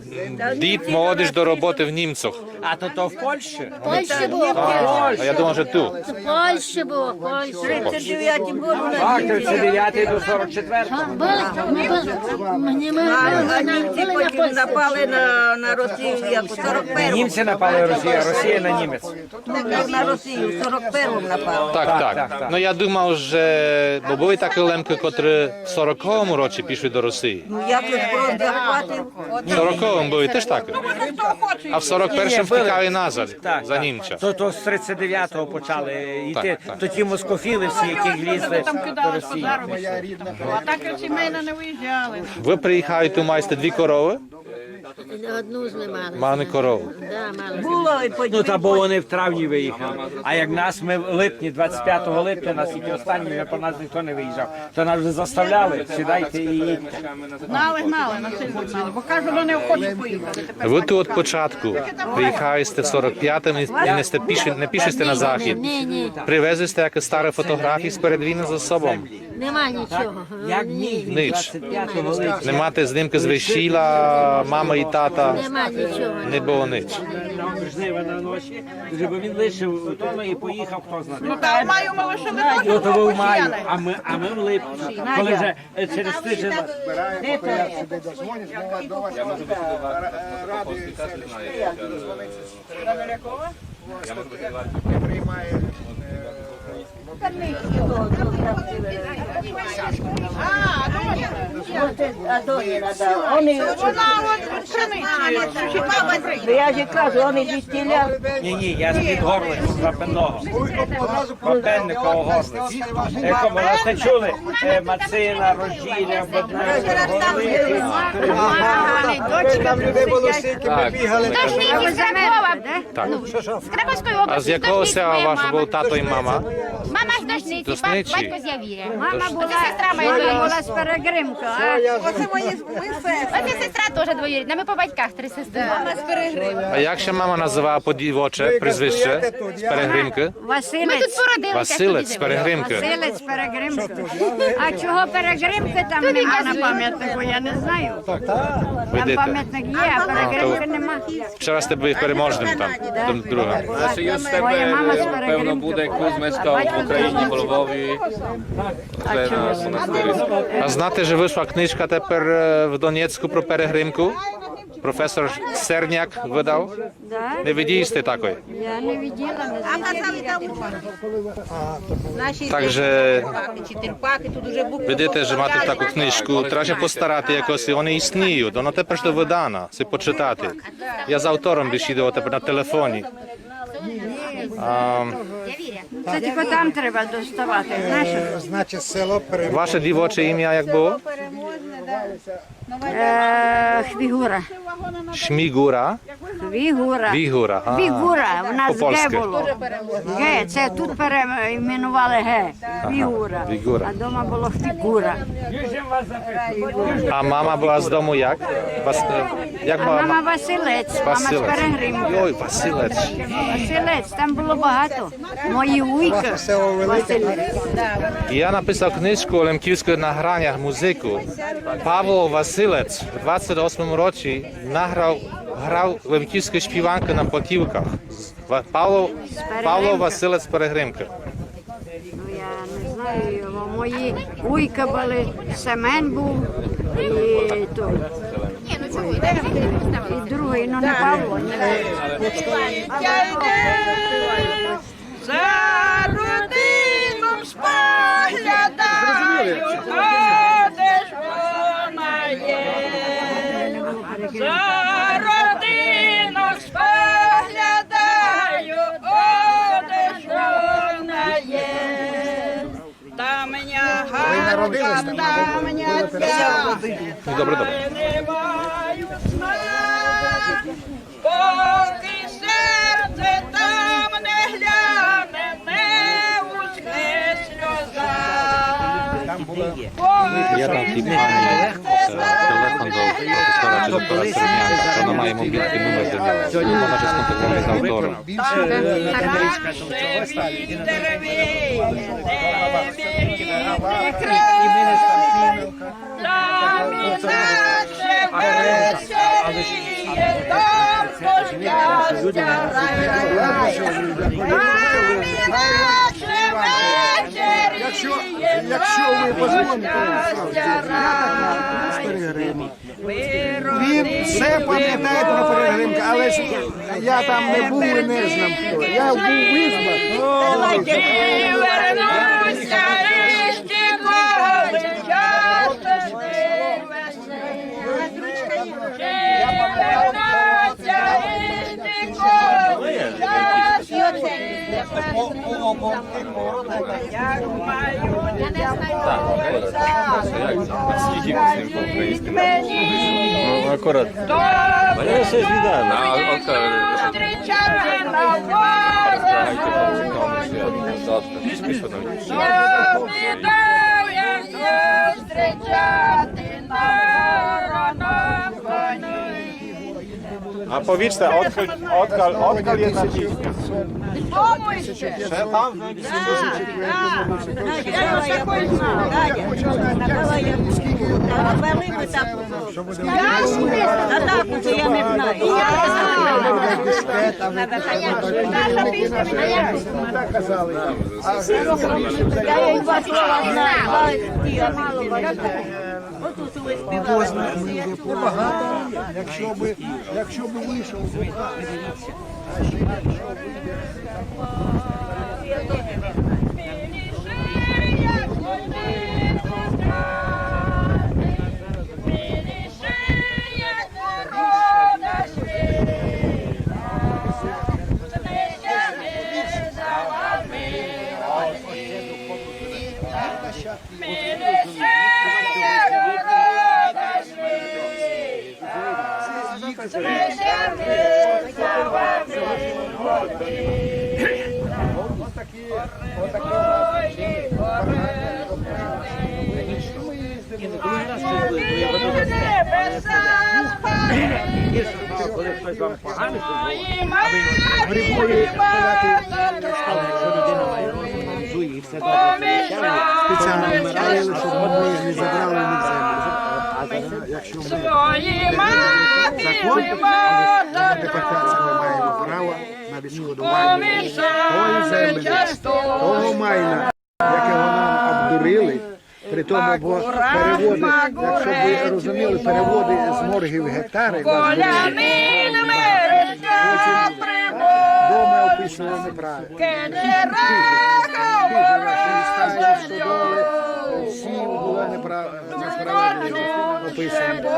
діт, молодіж до роботы в Німцях. А то, то в Польщі? В Польщі было. А, а я думав, же ту. В Польщі было, в Польщі. Тридцять девятий был. Так, тридцять девятий до сорок четвертого. Были, мы были, мы, мы, мы, мы были на Польщі. А німці потім напали на, на Росію як у сорок першому. Німці напали на Росію, а Росія на німець. Так, на Росію в сорок першому напали. Так, так, так. Ну, я думав, же, бо были такі лемкы, котрі в сороковому році пішли до Росії. Ну, як їх фронт захватив? В сороковому были теж так. А в сорок першому втікали назад, за німця. То, то з тридцять девятого почали йти, то ті москофіли всі, які лізли до Росії. А так сімейно не виїжджали. Вы приїхали, ту маєте дві коровы? Одну ж мы мали. Мали корову? Да, мали. Ну, та бо вони в травні виїхали. А як нас, ми в липні, двадцять пятого липня, нас тільки останні, вже по нас ніхто не виїжджав. То нас вже заставляли, сідайте і їдьте. Гнали, гнали, насильно гнали, бо кажуть, вони хочуть поїхати. Вы ту од початку приїхали сте в сорок пятому і, і не сте пішли, не пішли сте на захід. Ні, ні, ні. Привезли сте якісь старі фотографії з перед війни за собом? Нема нічого. Як міг він двадцять пятого липня? Не маєте знімкы з весіля мамы і тата? Нема нічого. Не было нич. Жнива на ночі, щоб він лишив вдома і поїхав, хто знає. Ну, та маю, ми лишили. Ну, то ви в маю, а ми, а ми в липні. Коли вже, е, через тиждень. А, Доня. Вона от, от Криниці, сусідка. Ну, я ж кажу, вони звідтіля. Ні, ні, я з-під Горлиці, з Западного. Попенника у Горлиці. Якому, ви сте чули? Е, Мацина, Розділя, Богдана, Горлиці. Там людей було стільки, ми бігали. Тож не з Кракова. Так. А з якого села ваш быв тато і мама? Мама з Дошниці, батько з Явіря. Мама була, сестра моя двоюрідна. Була з Перегримка, а? Оце мої, мої сестри. Оце сестра теж двоюрідна. Ми по батьках три сестри. Мама з Перегримка. А як ся мама называла по дівоче, прізвище? З Перегримкы? Василець. Ми тут породилися, Василець з Перегримкы. Василець з Перегримкы. А чого Перегримкы там нема на пам'ятнику, я не знаю. Там пам'ятник є, а Перегримкы нема. Вчора сте были в Переможнім там, там другым. Моя мама з Перегримкы. Певно буде, хто мешкав в Україні, в Львові. А знате, же вышла книжка тепер, е, в Донецьку про Перегримку? Професор Серняк выдав. Да? Не виділи сте такой? Я не виділа, не знаю. Так же видите, же мате таку книжку, треба ся постарати якось, і вони існують, воно тепер же выдано, си почитати. Я з автором бесідував тепер на телефоні. А, це тільки там треба доставати, знаєш? Е, значить, село Переможне. Ваше дівоче ім'я як было? Е, Хвігура. Шмігура? Хвігура. Вігура, а. Хвігура, в нас Г было. Г, це тут перейменували Г. Ага, Вігура. Вігура. А дома было Хвігура. А мама была з дому як? Вас-, е, як... А мама Василець, мама з Перегримки. Йой, Василець. Василець, там было багато. Мої вуйка Василець. Я написав книжку о лемківськых награннях, музыку. Павло Василець в двадцять восьмому році награв, грав лемківські співанкы на платівках. Ва-, Павло, Павло Василець з Перегримки. Ну, я не знаю його. Мої вуйка были, Семен быв і той. Ой, і другый, ну, не Павло, ні. За родином споглядаю, о, де ж вона є. За родином споглядаю, о, де ж вона є. Там я Добре, добре. Поки серце там не гляне, не ускне сльоза. Я дам тій пані, е, телефон до професора чи доктора Середняка. Вона має мобільний номер для нього. Вона ж сконтактує з автором. Якщо, якщо ви позвоните, я так не перегримо. Він все пам'ятає про Перегримка, але ж я там не був і не знав, хто. Я був визвав. Ну, акурат. Вони все звідали. А, от, е, розглядайте по цікавому святу. Завтра. Пішли сюди. А повіджте, одкаль, одкаль, одкаль є ця пісня? Ще там? Небагато, якщо би, якщо би вийшов. Спеціально вмирали, щоб ми не забрали у них землю. Якщо ми закон, на депортацію ми маємо право на відшкодування тої землі, того майна, якого нам обдурили. При тому, бо переводи, якщо ви розуміли, переводи з моргів гектари, потім дома описували неправильно. Всі було неправильно, несправедливо описано.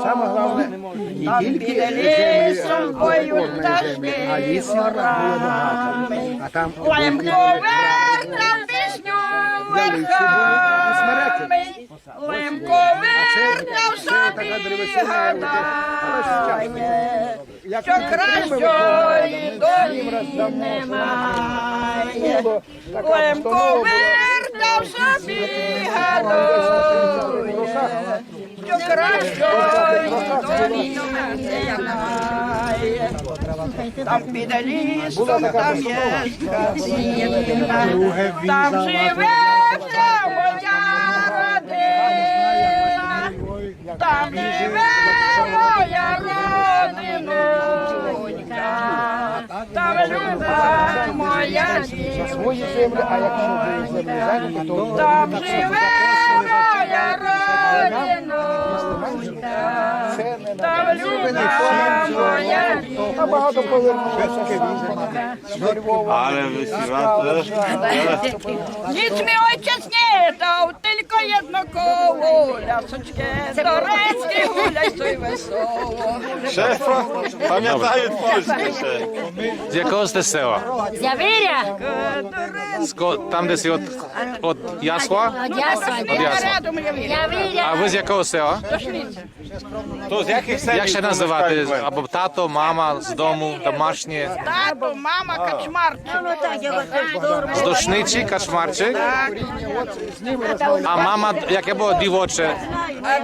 Саме головне, не тільки землі, е, опорної землі, а лісів було багато. А там ялиці були і смереки. Лемко вертав собі гадає, що кращої долі немає. Лемко вертав собі гадає, що кращої долі немає. Там під лісом, там є хатина, там живе вся моя родина, там живе моя родинонька, там люба моя дівчинка, там живе моя родинонька. Там любить моя. Набагато повернувся. Але ви сідайте. Ніч мій отець не Дав тілько єдно коло, лясочке, до речки гуляй собі весело. Шефа, памятають польську ще. З якого сте села? З Явіря. З ко-, там десь од, од Ясла? Од Ясла. Од Ясла. Явіря. А вы з якого села? То з якых сел? Як ся называте? Або тато, мама, з дому, домашнє? Тато, мама, Качмарчик. З Дошниці, Качмарчик? А мама, яке было дівоче?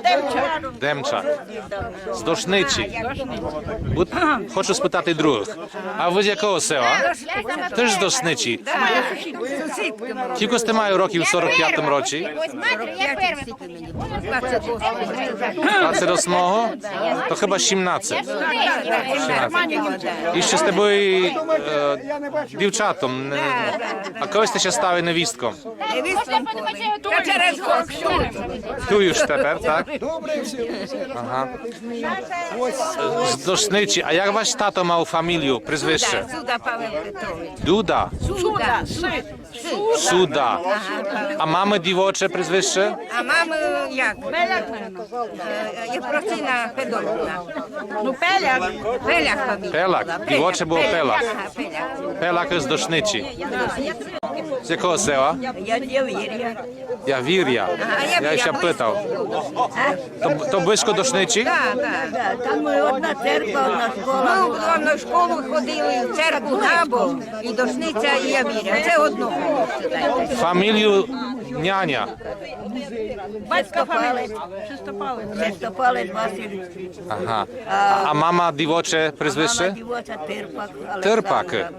Демча. Демча. З Дошниці. Бу-, хочу спытати другых. А вы з якого села? Тыж з Дошниці. Кілько сте мали років у сорок пятым році? Двадцять восьмого? То хыба сімнадцет. Сімнадцет. І ще сте были, е, дівчатом. Не? А коли сте ся стали невістком? Невістком коли? Та через год. Ту уж тепер, так? Ага. З Дошниці. А як ваш тато мав фамілію, прізвище? Дуда, Дуда Павел Петрович. Дуда? Суда. Суда. А мамы дівоче прізвище? А мамы як? Е, Євпросина Федоровна. Ну, Пеляк. Пеляк фамілія. Пелак. Дівоче было Пелак. Ага, Пеляк. Пелак з Дошниці. З якого села? Я з Явіря. Явіря. Ага, я ся питав. То, то близько Дошниці? Так, так. Да, там одна церква, одна школа. Мы в одну школу ходили, в церкву Габо, і Дошниця, і Явіря. Це одно. Фамілію няня. Батько фамілія. Чистопалець. Чистопалець Василь. Ага. А мама дівоче прізвище? Мама дівоча Терпак Александра. Терпак.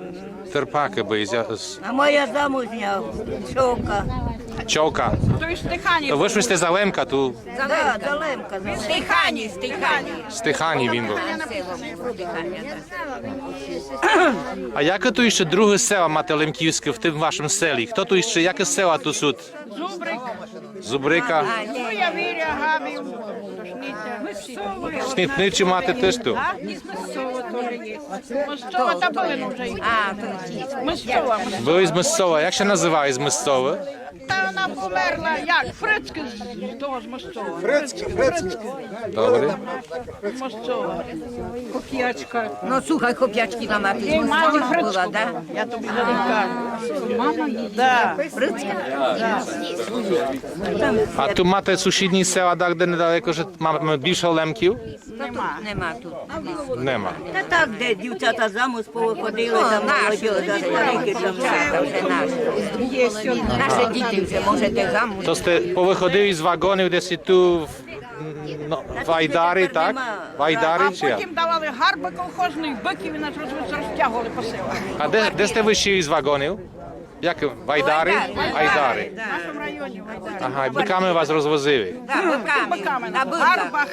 Терпак, бо я з- А моя замужня Човка. Човка. То есть Стихані. То вышли сте за Лемка ту? Да, за Лемка. Стихані, Стихані. Стихані він быв. А яке ту ще друге села мате лемківське в тым вашым селі? Хто ту ще, яке села ту суть? Зубрик. Зубрика. Ну, Явіря, Габів, Дошниця. Снітницю мате тыж ту? А? І з Мостова тоже є. Мостова та были вже. А, то Мостова, Мостова. Были з Мостова. Як ся называли з Мостовы? Та она померла, як? Фрицька з того з Мостова. Фрицька, Фрицька. Добре. Мостова. Копіячка. Ну, слухай, копіячки на мати з Мостова была, да? Я тобі зараз кажу. Да. Фрицька? Да. А ту мате сусідні села, так, де недалеко, же маме більше лемків? Нема. Нема тут. Нема. Та так, де дівчата замуж повыходили, там молодь, да, старики, там вже наші. Наші діти вже, можете замуж. То сте повыходили з вагонів десь і ту в, ну, в Айдарі, так? В Айдарі, а чи як? Потім давали гарбы колхозні, быків і нас роз-, розтягували по селах. А де, де сте вышли з вагонів? Як? В Айдарі? Айдарі. Айдарі. Да. В нашому районі, в Айдарі. Ага, і быками вас розвозили? Да, быками. Быками. На быках. Гарбах.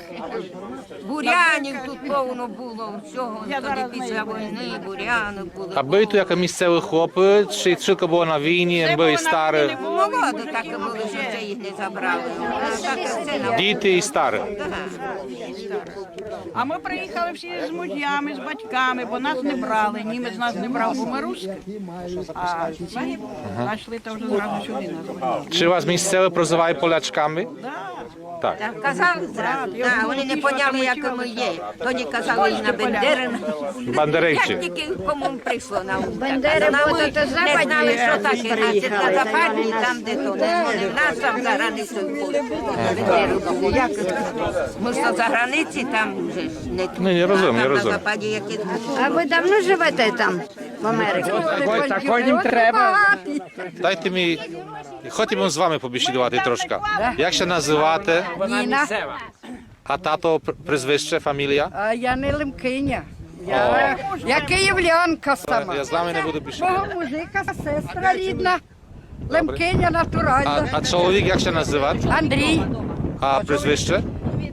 Бурянів тут повно было, всього, тоді після войны буряны были. А были ту якы місцеві хлопы, чи тілько было на війні, были старі? Молоды такы были, што вже їх не забрали. Діти і старі. Да. А мы приїхали всі з мужьями, з батьками, бо нас не брали, німець нас не брав, бо мы русскы. А ці нашли, то вже зразу сюды нас. Чи вас місцеві прозывають полячками? Да. Так. Так, казали зразу. Да, вони не поняли, як мы є. Тоді казали і на бандеры. Бандерівці. Як тільки кому прийшло на ум. Бандеры, бо то, то не знали, що таке, значить, на западній, там, де то, не, не в нас, там за границею. Бандеры были. Як? Мы ж то за границі, там вже ж не тут. Ні, я розумію, я розумію. А там на западі якесь. А вы давно живете там, в Америці? Такой, такой їм треба. Дайте мені, хотів бы з вами побесідувати трошка. Як ся называте? Ніна. А тато, пр-, прізвище, фамілія? А я не лемкиня. Я, я київлянка сама. Я з вами не буду більше. Мого мужика сестра рідна. Лемкиня натуральна. А, а чоловік як ся называть? Андрій. А прізвище?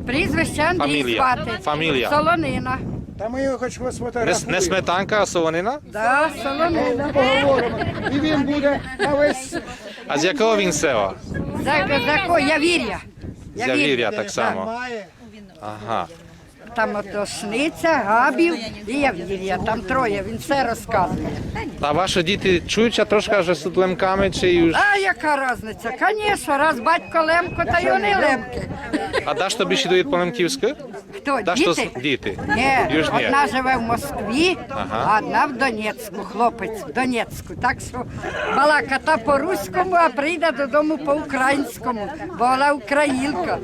Прізвище Андрій звати. Фамілія? Фамілія. Солонина. Та мы його хоч сфотографуєме. Не, не Сметанка, а Солонина? Да, Солонина. Поговоримо. І він буде на весь... А з якого він села? За, за ко-, Явіря. З Явіря так само. Ага. Там от Дошниця, Габів і Явірія. Там троє, він все розказує. А ваші діти чують ся трошка, же суть Лемками, чи уж? А яка разниця? Конечно, раз батько Лемко, та й вони Лемки. А дашто бесідує по лемківськы? Хто? Дашто з- діти? Діти? Ні, уж ні. Одна живе в Москві, ага, а одна в Донецьку, хлопець в Донецьку. Так що балака та по-руському, а прийде додому по-українському, бо вона українка.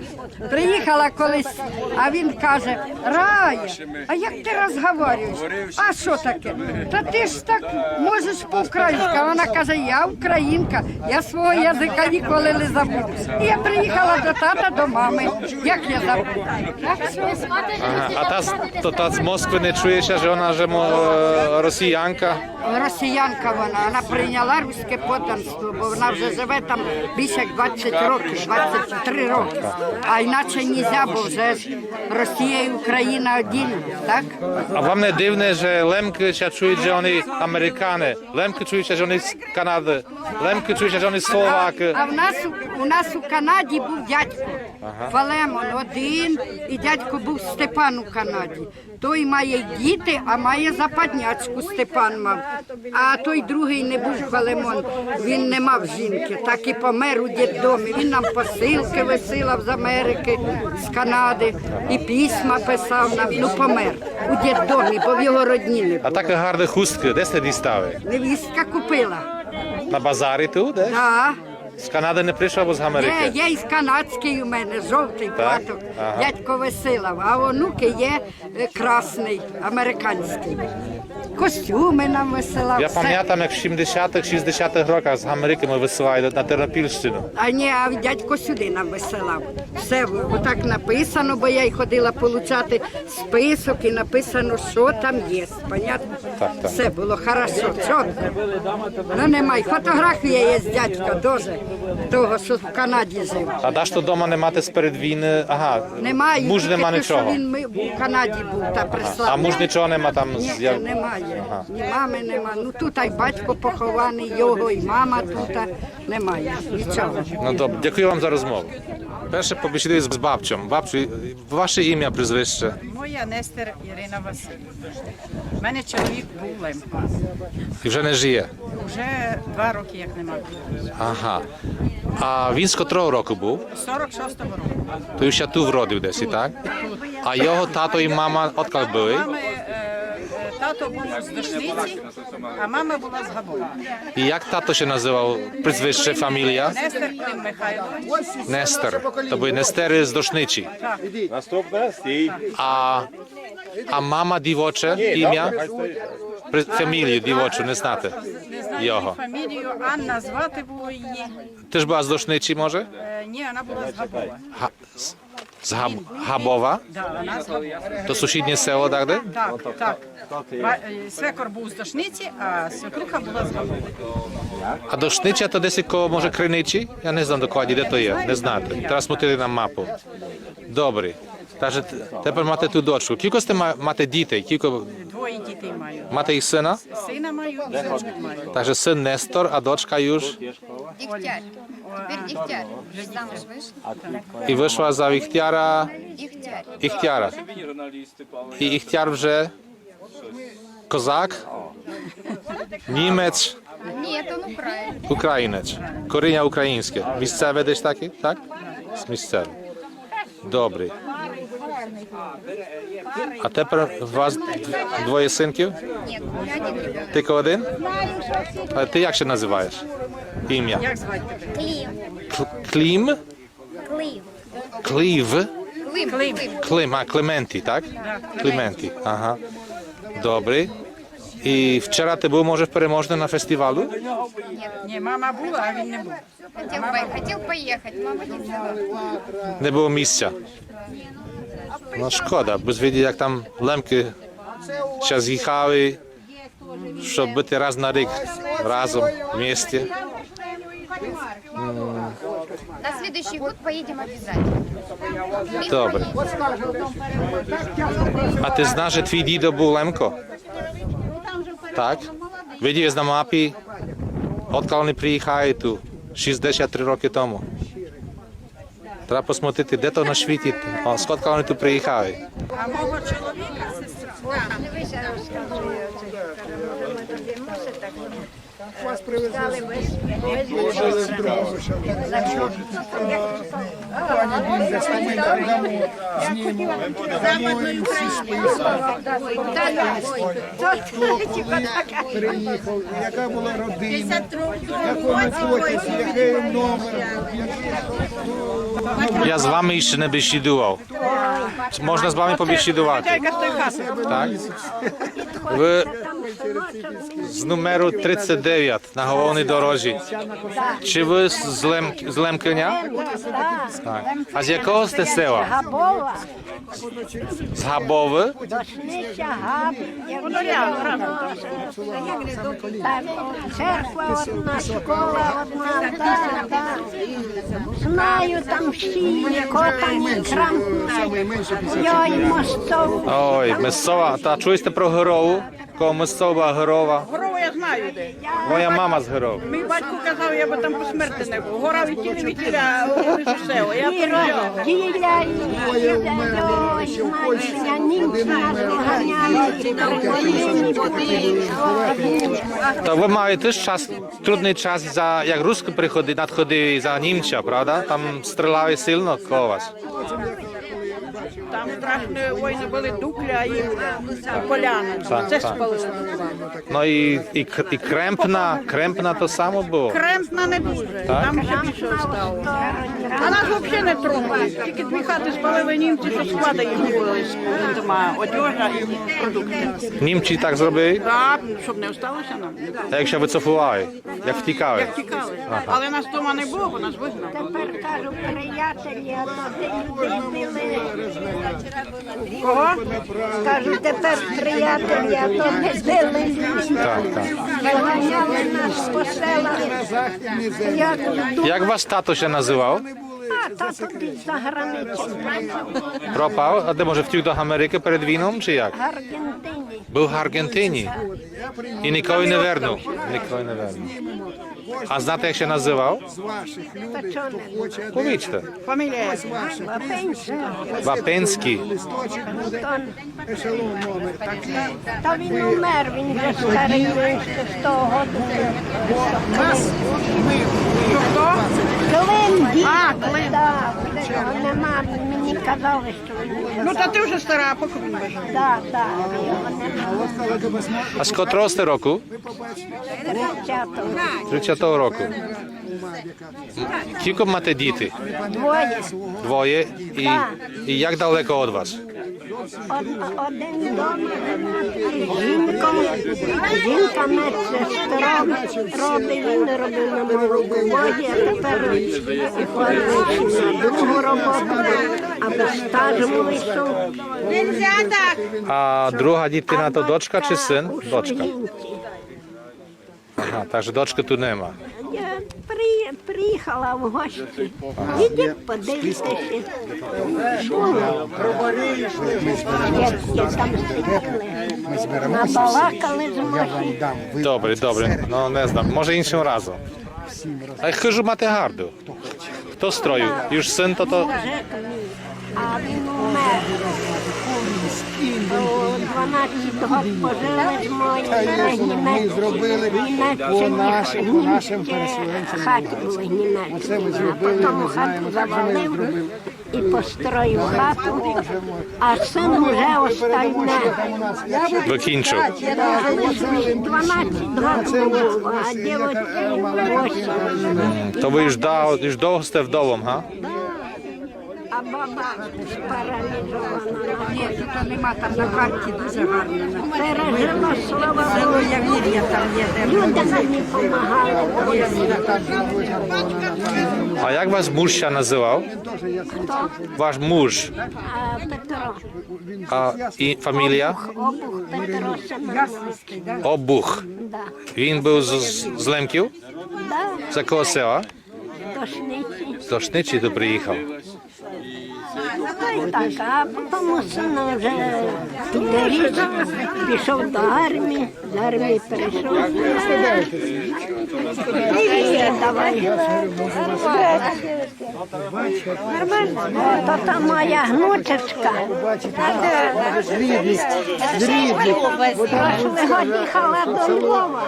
Приїхала колись, а він каже: «Рая, а як ти розговорюєш?» «А що таке?» «Та ти ж так можеш по-українськи.» А вона каже: «Я українка, я свого язика ніколи не забуду.» І я приїхала до тата, до мами. Як я забуду? Так що... Ага. А та з, то та з Москвы не чує ся, же вона же мо-, е, росіянка? Росіянка вона, вона прийняла руське подданство, бо вона вже живе там більше як двадцять років, двадцять три роки. А іначе нельзя, бо вже ж Росія і Україна один, так? А вам не дивне, же Лемкы ся чують, же вони американе? Лемкы чують ся, же вони з Канады. Лемкы чують ся, же вони словакы. А в нас у, у нас у Канаді був дядько Фалемон один, і дядько був Степан у Канаді. Той має діти, а має западнячку, Степан мав. А той другий не був Фалемон, він не мав жінки, так і помер у дітдомі. Він нам посилки висилав з Америки, з Канади, і письма писав нам. Ну, помер у дітдомі, бо в його родні не було. А такы гарны хусткы де сте дістали? Невістка купила. На базарі ту, де? Да. З Канады не прийшла, бо з Америки? Є, є і канадський у мене, жовтий платок. Ага. Дядько висилав, а онуки є, е, красний, американський. Костюми нам висилав, я все. Памятам, як в сімдесятых, шістдесятых роках з Америки мы высылали на Тернопільщину. А ні, а дядько сюди нам висилав. Все отак написано, бо я й ходила получати список і написано, що там є. Понятно? Так, так. Все було хорошо, чітко. Ну, немає. Фотографія є з дядька теж, того, що в Канаді жив. А дашто дома не мате сперед війны? Ага, немає, муж не ма тільки що нічого. Він ми-, у Канаді був та прислав. А муж нічого не ма там? Ні, з'яв-, немає. Ага. Ні мами нема. Ну, тут і батько похований, його, і мама тут, а немає нічого. Ну, добре, дякую вам за розмову. Перше побесідую з, з бабцьом. Бабцю, ваше імя, прізвище? Моя Нестер Ірина Васильівна. У мене чоловік був Лемко. І вже не жиє? Уже два роки, як нема. Ага. А він з котрого року був? Сорок шостого року. То уж ся ту вродив десь, так? Тут. А його тато і мама одкаль были? Мами, е, е, тато був з Дошниці, а мама була з Габова. І як тато ся называв, прізвище, фамілія? Нестер Клим Михайлович. Нестер. То были Нестеры з Дошниці. Так. А, а мама дівоче імя? При-, фамілію дівочу не знате? Не знаю його. Фамілію, Анна звати було її. Тыж была з Дошниці, може? Е, ні, вона була з Габова. Га-, з, з Габ-, Габова? Да, вона з Габова. То сусіднє село, так, де? Так, так. Ба-, е, свекор був з Дошниці, а свекруха була з Габова. А Дошниця то десь коло, може, Криниці? Я не знам докладні, де то є, не знате. Тераз смотрили на мапу. Добрі. Та же т-, тепер мате ту дочку. Кілько сте ма-, мате дітей? Кілько? Двоє дітей маю. Мате і сына? Сина маю, дочку маю. Так же сын Нестор, а дочка уж? Дігтяр. Тепер Дігтяр. Вже замуж вышла. І вышла за Віхтяра? Дігтяр. Дігтяра. І Дігтяр вже козак? Німець? Ні, він українець. Українець. Коріння українське. Місцеве десь таке, так? Місцеве. Добрі. А тепер у вас д-, двоє сынків? Ні, я один. Тілько один? А ти як ся называєш? Імя? Як звати тебе? Клім. Кл-, Клім? Клім. Клів? Клім. Клім. Клім, а, Клементі, так? Да. Клементі, ага. Добрі. І вчера ты быв, може, в Переможне на фестивалю? Ні, мама була, а він не був. Хотів по-, хотів поїхати, мама не взяла. Не было місця. Ну, шкода, бо видите, як там Лемкы ся з'їхали, щоб быти раз на рік разом в місті. На следующий год поїдемо обязательно. Добре. А ты знаш, же твій дідо быв Лемко? Так? Видів єс на мапі, одкаль они приїхали ту шістдесят три рокы тому. Треба посмотрити, де то на світі, а скодка они ту приїхали. А мого чоловіка сестра. Вас привезли з Дуже цікаво. Пані Бінзес, ми там дамо, знімемо. Дамо і всі свої справи. Хто приїхав, яка була родина, в якому потязі, який номер. Я з вами ще не бесідував. Можна з вами побесідувати? Так? Ви з номеру тридцять девять на головній дорозі. Чи ви з Лем-, з Лемкиня? Так. А з якого сте села? Габова. З Габовы? Дошниця, Габ, як так, церква одна, школа одна, да, да. Знаю там всі, Котані, Крампні. Йой, Мостову. Ой, Мостова. Та чули сте про Гирову? Коло Мостова, Гирова. Гирову я знаю де. Моя мама з Гировы. Мій батько казав, я би там по смерти не був. Гора від тіля, від тіля, а вони з усього. Я приїжджала. Тіля, і тіля, йой, значить, німці нас виганяли, і переганяли. Та ви маєте ж час, трудний час, за, як Русы приходи-, надходили за Німця, правда? Там стріляли сильно коло вас. Там страшні війни були, Дукля і, е, Поляна. Так, це так. Спалили. Ну і, і К-, і Кремпна, Кремпна то само было. Кремпна не дуже, так? Там ще більше осталося. А нас взагалі не тронули. Тільки дві хати спалили німці, що склади їх були з, з одежа і продукти. Німці так зробили? Так, щоб не осталося нам. А як ся выцофували? Як втікали? Як втікали. Ага. Але нас дома не було, бо нас вигнали. Тепер, кажу, приятелі, а то де людей били. Кого? Кажу, тепер приятелі, а то де били людей. Так, так. Виганяли нас по селах. Як вдома. Як ваш тато ся называв? А, тато десь за границею пропав. Пропав? А де, може, втік до Америкы перед війном, чи як? В Аргентині. Быв в Аргентині. І ніколи не вернув. Ніколи не вернув. А знаєте, як ся называв? Та чого не знати? Повіджте. Фамілія. Вапенський. Вапенський. Антон. Та він умер, він вже старий, він ще з того году. Хто? Клим. А, Клим. Так, його нема, мені казали, що він умер. Ну, та ти вже стара, а поки він бажав. Так, так, його нема. А з котрого сте року? Тридцятого. Тридцятого року. Кілько мате діти? Двоє. Двоє. І, так. І як далеко од вас? Од-, один дома, жінка, жінка медсестра робить, він робив на молокозаводі, а тепер на другу роботу, або стажем вийшов. А друга дитина то дочка чи син? Дочка. Ага, так же дочкы ту нема. Я при-, приїхала в гості. Ага. Ідіть, подивіться. Було. Як, як там сиділи. Набалакали з моїм. Добре, добре. Ну, не знам, може іншым разом. А хыжу мате гарду. Хто строїв? Юж син то, то... А він умер. У дванадцять год пожили з моїм, німець-, німець-, хаті були німецькі. А потім хату завалив і построїв хату, а син уже остальне. Докінчив. Дванадцять год було, а дівочці восім. М, то вы юж да-, юж довго сте вдовом, га? А баба паралізована. Ні, тут нема, там на карті дуже гарно. Пережила, слава Богу. Село Явір'я там є, де люди мені помагали. А як ваш муж ся называв? Хто? Ваш муж. А, Петро. А і фамілія? Обух, Обух Петро Семенович. Обух. Да. Він быв з, з, з Лемків? Да. З якого села? Дошниці. З Дошниці ту приїхав. Ну, та й так, а потім син уже Туди ріс, пішов до армії, з армії прийшов. Привіт, давай. Нормально. О, то та моя внучечка. З рідних, з рідних. Прошлого їхала до Львова.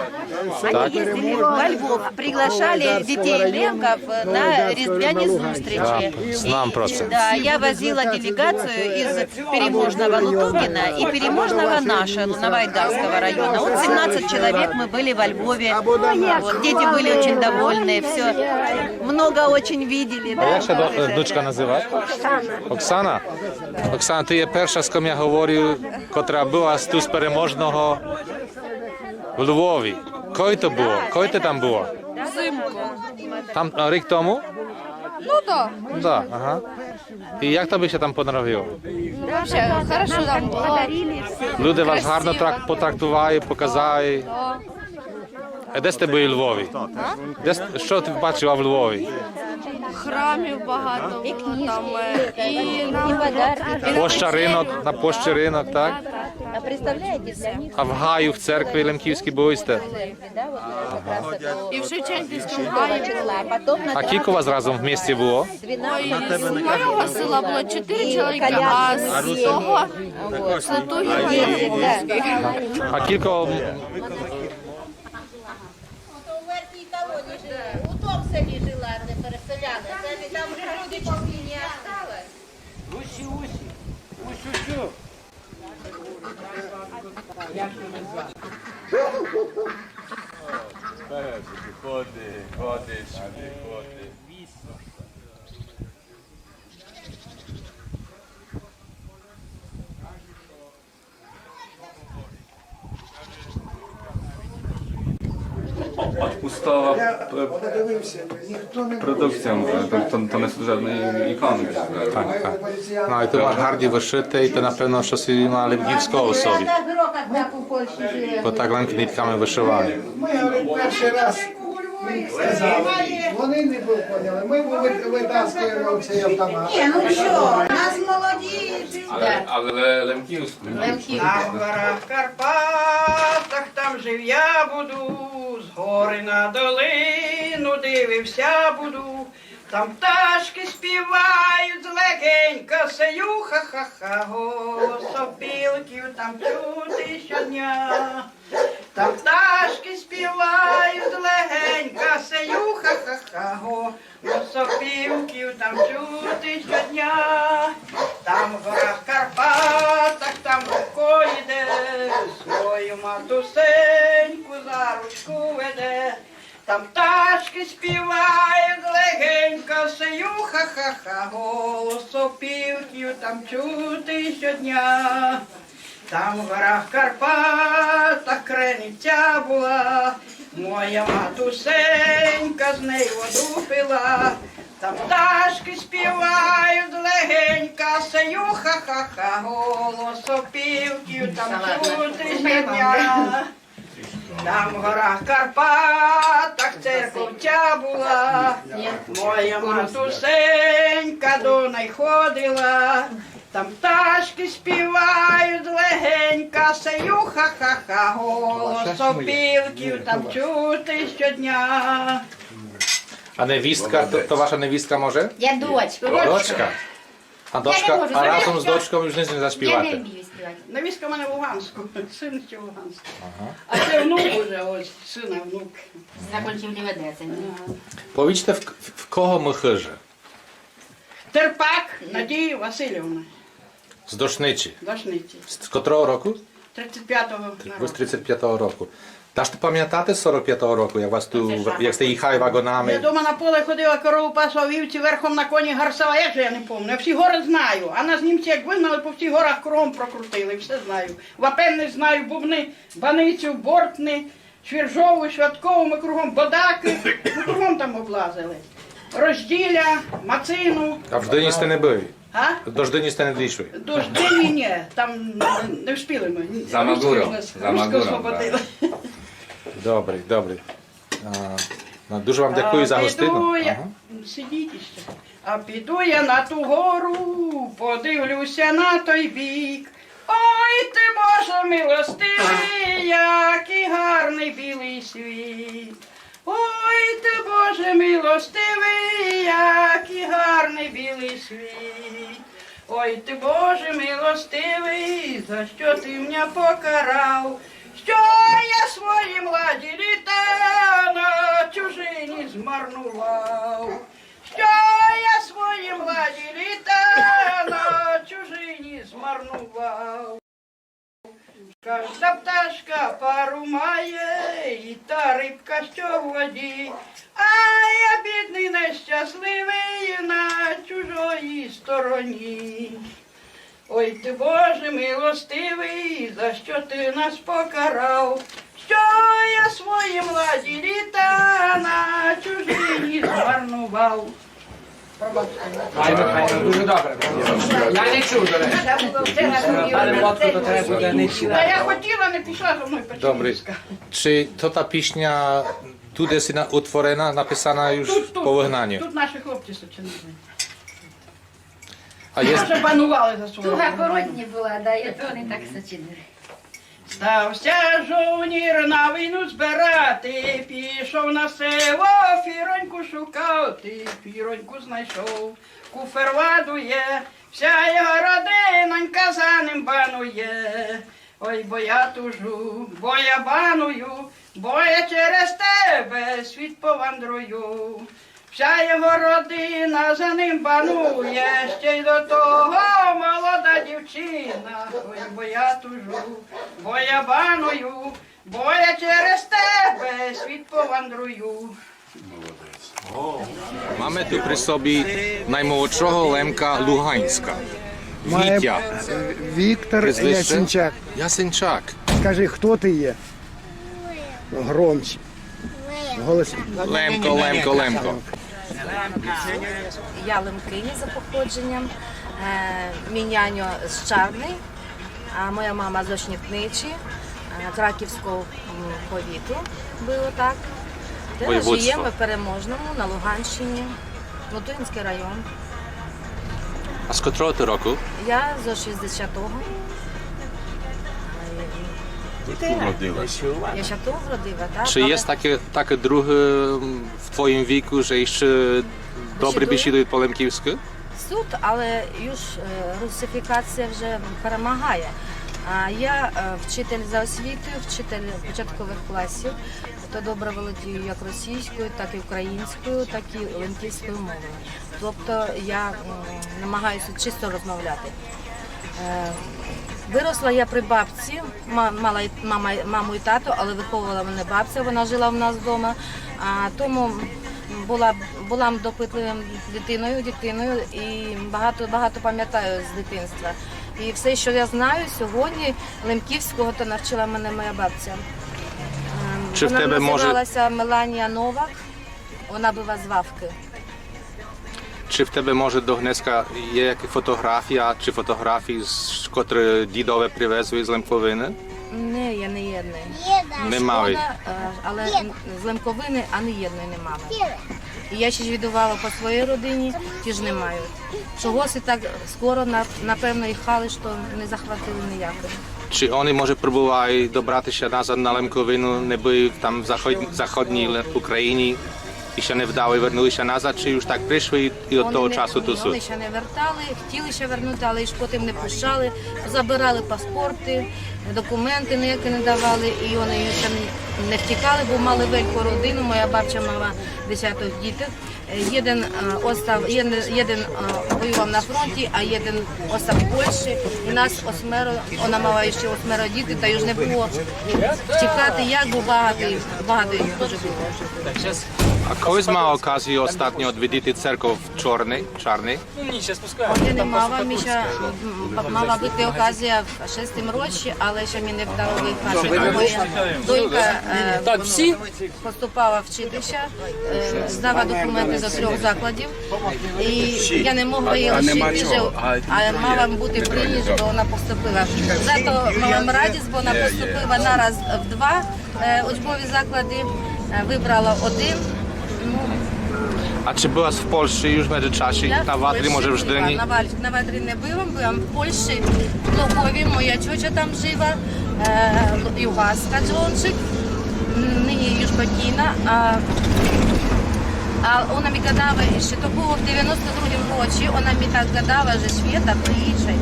Они ездили во Львов, приглашали детей лемков на різдвяні зустрічі. Да, знам про це. Да, я возила делегацию из Переможного Лутугина и Переможного Наша, Новоайдарского района. Вот семнадцать человек мы были во Львове. Вот, дети были очень довольны, все. Много очень видели, да. А як ся до-, внучка называть? Оксана. Оксана, ты є перша, з ким я говорю, котра была з, ту з Переможного в Львові. Коли то было? Коли ты там была? Взимку. Там, а, рік тому? Ну да. Да, ага. І як тобі ся там понравило? Вообще, хорошо там было. Люди вас гарно трак-, потрактували, показали. Да. А де сте были у Львові? А? Де с-, што ты бачила в Львові? Храмів багато было там, е, і нам... Площа Ринок, на площі Ринок, так? А представляєте, для них... А в гаю, в церкві лемківській были сте? І в Шевченківському гаю. А кілько вас разом в місті было? Ой, з мого села было чотири чоловіка, а з того, з того... А кілько... Ото у верхній колоні жили, у тому селі жили, а не переселяли. Це ж там вже люди числі не осталось. Усі, усі, усю. Ходи, ходи сюди, ходи. От пустова, е, продукція, е, то, то, то не служебна ікона. Так, так. Ну, і то маш гарді вышыте, і то напевно штось має лемківского в собі. Бо так лем нитками вышывані. Ми, говорить, перший раз сказали, вони не поняли. Ми вы-, вытаскуємо цей автомат. Ні, ну що, нас молоді. Але, але лемківську. Лемківську. На горах Карпатах там жив я буду, з гори на долину дивився буду. Там пташки співають легенько, сею ха-ха-ха, голос сопілків там чути щодня. Там пташки співають легенько, сею ха-ха-ха, голос сопілків там чути щодня. Там в горах Карпатах, там Вовко йде, свою матусеньку за ручку веде. Там пташки співають легенько, сею ха-ха-ха, голос сопілків там чути щодня. Там в горах Карпатах криниця була, моя матусенька з неї воду пила. Там пташки співають легенько, сею ха-ха-ха, голос сопілків там чути щодня. Там в горах Карпатах церковця була, моя матусенька до неї ходила. Там пташки співають легенько, сею ха-ха-ха, голос сопілків там чути щодня. А невістка, то, то ваша невістка може? Я дочка. Дочка. А дочка, а разом з дочком уж не вміє заспівати? Я не вмію співати. Невістка в мене в Луганську, син ще в Луганську. Ага. А це внук уже, ось, сина внук. Закончив не ведеться, ні? Ага. Повіджте, в, в, в кого мы хыжы? Терпак Надії Васильівни. З Дошниці? Дошниці. З, з котрого року? Тридцять пятого. Вы з тридцять пятого року. Дашто памятати з сорок пятого року, як вас ту, як сте їхали вагонами? Я дома на поле ходила, корову пасла, вівці верхом на коні гарсала, як же я не помню. Я всі горы знаю, а нас німці як выгнали, по всіх горах кругом прокрутили, все знаю. Вапенне знаю, Бубни, Баницю, Бортни, Швіржову, Шваткову, мы кругом, Бодакы, мы кругом там облазили. Розділя, Мацину. А в Ждыні сте не были? А? До Ждыні сте не дійшли? До Ждыні ні, там не встигли мы. За Магуром, за Магуром, так. Добрі, добрі. А, ну, дуже вам дякую за гостину. Ага. Сидіть іщи. А піду я на ту гору, подивлюся на той бік. Ой ти, Боже милостивый, якый гарный білый світ. Ой ти, Боже милостивый, якый гарный білый світ. Ой ти, Боже милостивый, за што ты мня покарав? Што я свої младі літа на чужині змарнував? Што я свої младі літа на чужині змарнував? Кажда пташка пару має, і та рыбка, што в воді, а я бідный, нещасливый, на чужої стороні. Ой ти, Боже милостивый, за што ты нас покарав? Што я свої младі літа на чужині змарнував? Файно, файно, дуже добре. Я не чув, до речі. Але Мотку то треба буде не читати. Та я хотіла, не пішла зо мною Печеринська. Добре. Чи то та пісня туды си на-, утворена, написана юж по выгнаню? Тут наші хлопці сочинили. А є... Може, банували за свого. Туга по родні была, да, і то они так сочинили. Став ся жовнір на війну збирати, пішов на село, фіроньку шукати, фіроньку знайшов. Куфер ладує, вся його родинонька за ним банує. Ой, бо я тужу, бо я баную, бо я через тебе світ повандрую. Вся його родина за ним банує, ще й до того молода дівчина. Ой, бо я тужу, бо я баную, бо я через тебе світ повандрую. Маме ту при собі наймолодшого Лемка Луганська. Має Вітя. Віктор Прізвище? Ясенчак. Ясенчак. Скажи, хто ти є? Громче. Голос. Лемко, Лемко, Лемко. Я лемкиня за походженням. Е, мій няньо з Чарни, а моя мама з Ошніпничі, е, Краківського, м, повіту было так. Зараз живеме в Переможному на Луганщині, Латинський район. А з котрого ти року? Я зо шістдесятого. Ти туй родилася? Я ся туй родила, так. Чи є таке, таке друге, м, в твоїм віку, же іщи добрі бесідують по лемківськы? Суть, але юж, е, русифікація вже перемагає. А я, е, вчитель за освітою, вчитель початкових класів. То добре володію як російською, так і українською, так і лемківською мовою. Тобто я, м, намагаюся чисто розмовляти. Е, виросла я при бабці, ма-, мала й-, мама, маму і тату, але виховувала мене бабця, вона жила в нас вдома. А тому була, була допитливим дитиною, дитиною і багато, багато пам'ятаю з дитинства. І все, що я знаю сьогодні, лемківського, то навчила мене моя бабця. Ем, Чи в тебе може... Вона називалася Меланія Новак, вона була з Вавки. Чи в тебе, може, до гнеска є яка фотографія, чи фотографії, з-, котрі дідове привезли з Лемковины? Не, я не єдна. Не мали? Шкода, е, але з Лемковины ані єдної не мала. І я ще звідувала по своїй родині, тіж не маю. Чогось і так скоро, на-, напевно, їхали, што не захватили ніякої. Чи они, може, пробували добрати ся назад на Лемковину, не были там в заход-, заходній Ле-, Україні і ся не вдали, вернули ся назад, чи уж так пришли і, і од того часу ту суть? Они ся не вертали, хотіли ся вернути, але ж потім не пущали, забирали паспорти, документи ніякі не давали, і они ся не, не втікали, бо мали велику родину, моя бабця мала десяток діток. Е, єден, е, остав, єден, єден, е, воював на фронті, а єден остав в Польщі. І нас осьмеро, она мала ще осьмеро діток, та юж не было втікати, як, бо багато їх, багато їх дуже было. А коли мала оказію остатньо одвідати церков в Чорни-, Чарни? Ой, я не мала, Міша, м, мала быти оказія в шестім році, але ще ми не вдало выїхати. Моя донька, е, поступала вчити ся, е, здала документи до трьох закладів. І я не могла її лишити, а мала быти при ній, щоб она поступила. Зато мала радість, бо она поступила нараз в два, е, учбові заклади, е, выбрала один. Ну, А чи была єсь в Польщи уж в меджечасі? Я на Ватрі, може, в Ждыні? На Ватрі, на Ватрі не была, была в Польщи, в Глухові, моя чоча там жила, е, Югаска Джончик, нині уж покійна, а, а она мі гадала, што то было в девяносто другім році, она мі так гадала, што Свята, приїжджай.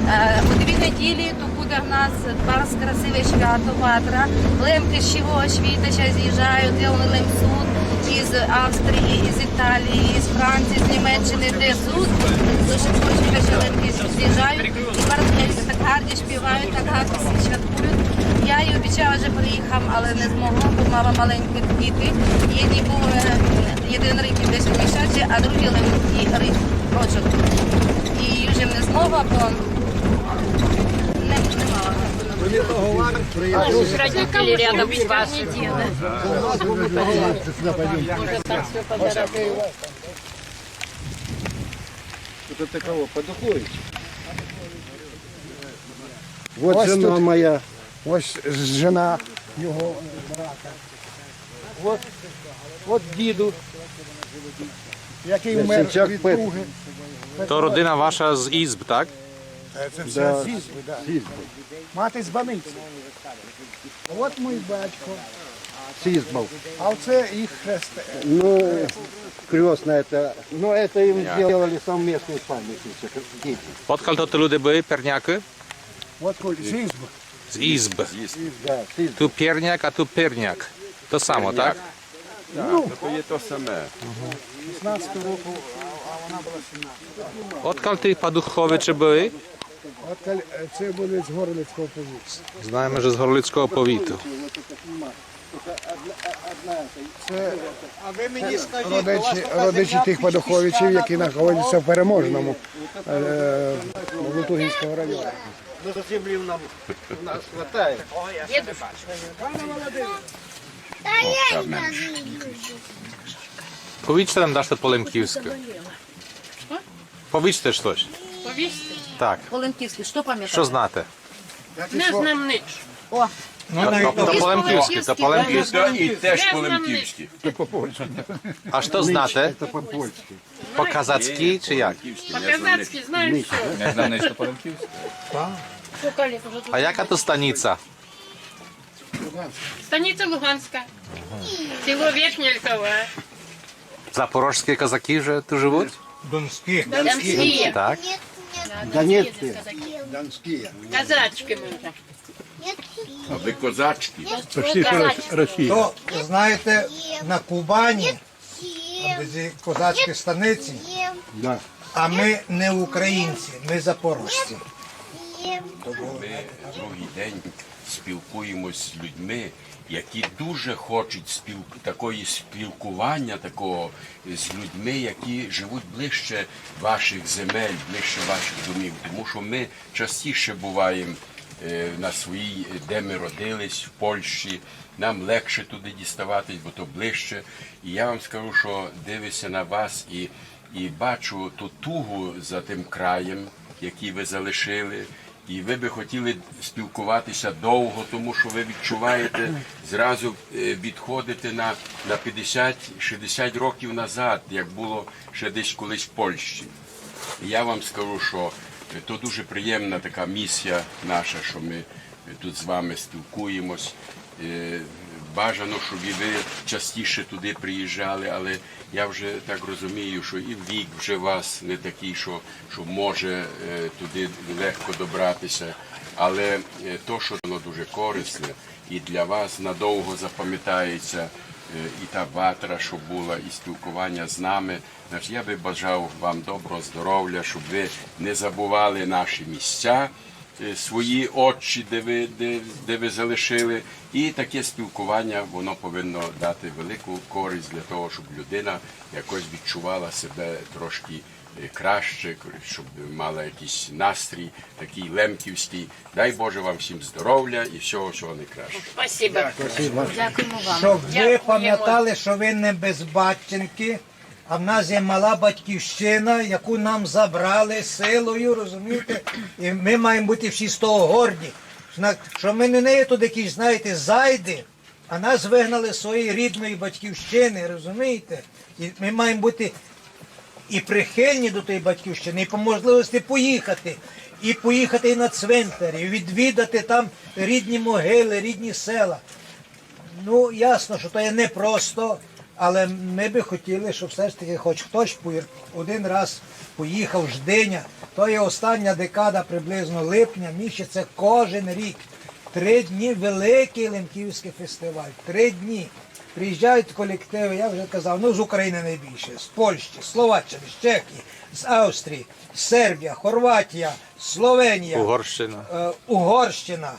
Е, у дві неділі то буде в нас барз красиве свято Ватра. Лемкы з цілого світа ся з'їжджають, де они лем суть, із Австрії, із Італії, із Франції, з Німеччини, де суть. Дуже хочуть, што Лемкы з'їжджають. І барз так гарні співають, так гарно святкують. Я їй обіцяла, што приїхам, але не змогла, бо мала маленькі діти. Єдній быв, е, єден рік і десять місяців, а другій лем і рік, рочок. І уж не змогла, бо не, не мала. Родители рядом с вашими. Вот это кого? Подухович? Вот ось жена тут моя. Ось жена його брата. От, от діду, який вмер від туги. То родина ваша з Ізб, так? Е, це все з Ізби, да. З Ізби. Мати з Баниці. От мій батько. З Ізбов. А оце їх хрест. Ну, крестная это, ну, это им сделали совместный памятник, дети. Откаль то ті люди были, Пернякы? От з Ізби. З Ізб. Да, з Ізб. Ту Перняк, а ту Перняк. То само, так? Так, то є то саме. Шістнадцятого року, а, а вона була сімнадцятого. Откаль ті Падуховичы были? Откаль, е, це были з Горлицького повіту. Знаєме, што з Горлицького повіту. Це родичі, родичі тих Падуховичів, які знаходяться в Переможному, е, Лутугинського району. Ну, за землю нам, у нас хватає. Повіджте нам дашто по лемківскы. Повіджте штось. Повісти? Так. По-лемківскы, што памятаєте? Што знате? Не знам нич. О. То, то, то по-лемківскы, то по-лемківскы. І теж по-лемківскы. А што знате? По-казацькы чи як? По-казацькы знам што. Не знам нич по-лемківскы. А яка то станіца? Станіца Луганська. Село Верхня Ольхова. Запорожські козаки вже тут живуть? Донські. Донські. Так. Донецькі. Донські. Казачкы мы вже. А вы козачки? Почти что Рос-, Россия. То, знаєте, на Кубані, а без козацької станиці, да. А ми не українці, ми запорожці. Ми другий день спілкуємось з людьми, які дуже хочуть спіл-, такої спілкування, такого з людьми, які живуть ближче ваших земель, ближче ваших домів. Тому що ми частіше буваємо, е, на своїй, де ми родились, в Польщі. Нам легше туди діставатись, бо то ближче. І я вам скажу, що дивлюся на вас і, і бачу ту тугу за тим краєм, який ви залишили. І ви би хотіли спілкуватися довго, тому що ви відчуваєте, зразу, е, відходите на, на п'ятдесят-шістдесят років назад, як було ще десь колись в Польщі. І я вам скажу, що, е, то дуже приємна така місія наша, що ми, е, тут з вами спілкуємось. Е, бажано, щоб і ви частіше туди приїжджали, але я вже так розумію, що і вік вже у вас не такий, що, що може, е, туди легко добратися. Але, е, то, що воно дуже корисне і для вас надовго запам'ятається, е, і та ватра, що була, і спілкування з нами. Значить, я би бажав вам доброго здоров'я, щоб ви не забували наші місця, е, свої очі, де ви, де, де ви залишили. І таке спілкування, воно повинно дати велику користь для того, щоб людина якось відчувала себе трошки, е, краще, щоб мала якийсь настрій такий лемківський. Дай Боже вам всім здоров'я і всього, всього найкращого. Спасибо. Дякуємо вам. Щоб ви пам'ятали, що ви не без батьківщини, а в нас є мала батьківщина, яку нам забрали силою, розумієте? І ми маємо бути всі з того горді, що ми не є тут якісь, знаєте, зайди, А нас вигнали з своєї рідної батьківщини, розумієте? І ми маємо бути і прихильні до тої батьківщини, і по можливості поїхати, і поїхати і на цвинтар, і відвідати там рідні могили, рідні села. Ну, ясно, що то є непросто, але ми би хотіли, щоб все ж таки хоч хтось пу-, один раз поїхав. Ждиня. То є остання декада приблизно липня місяця, кожен рік. Три дні великий лемківський фестиваль. Три дні. Приїжджають колективи, я вже казав, ну, з України найбільше, з Польщі, з Словаччини, з Чехії, з Австрії, Сербія, Хорватія, Словенія, Угорщина. Е, Угорщина.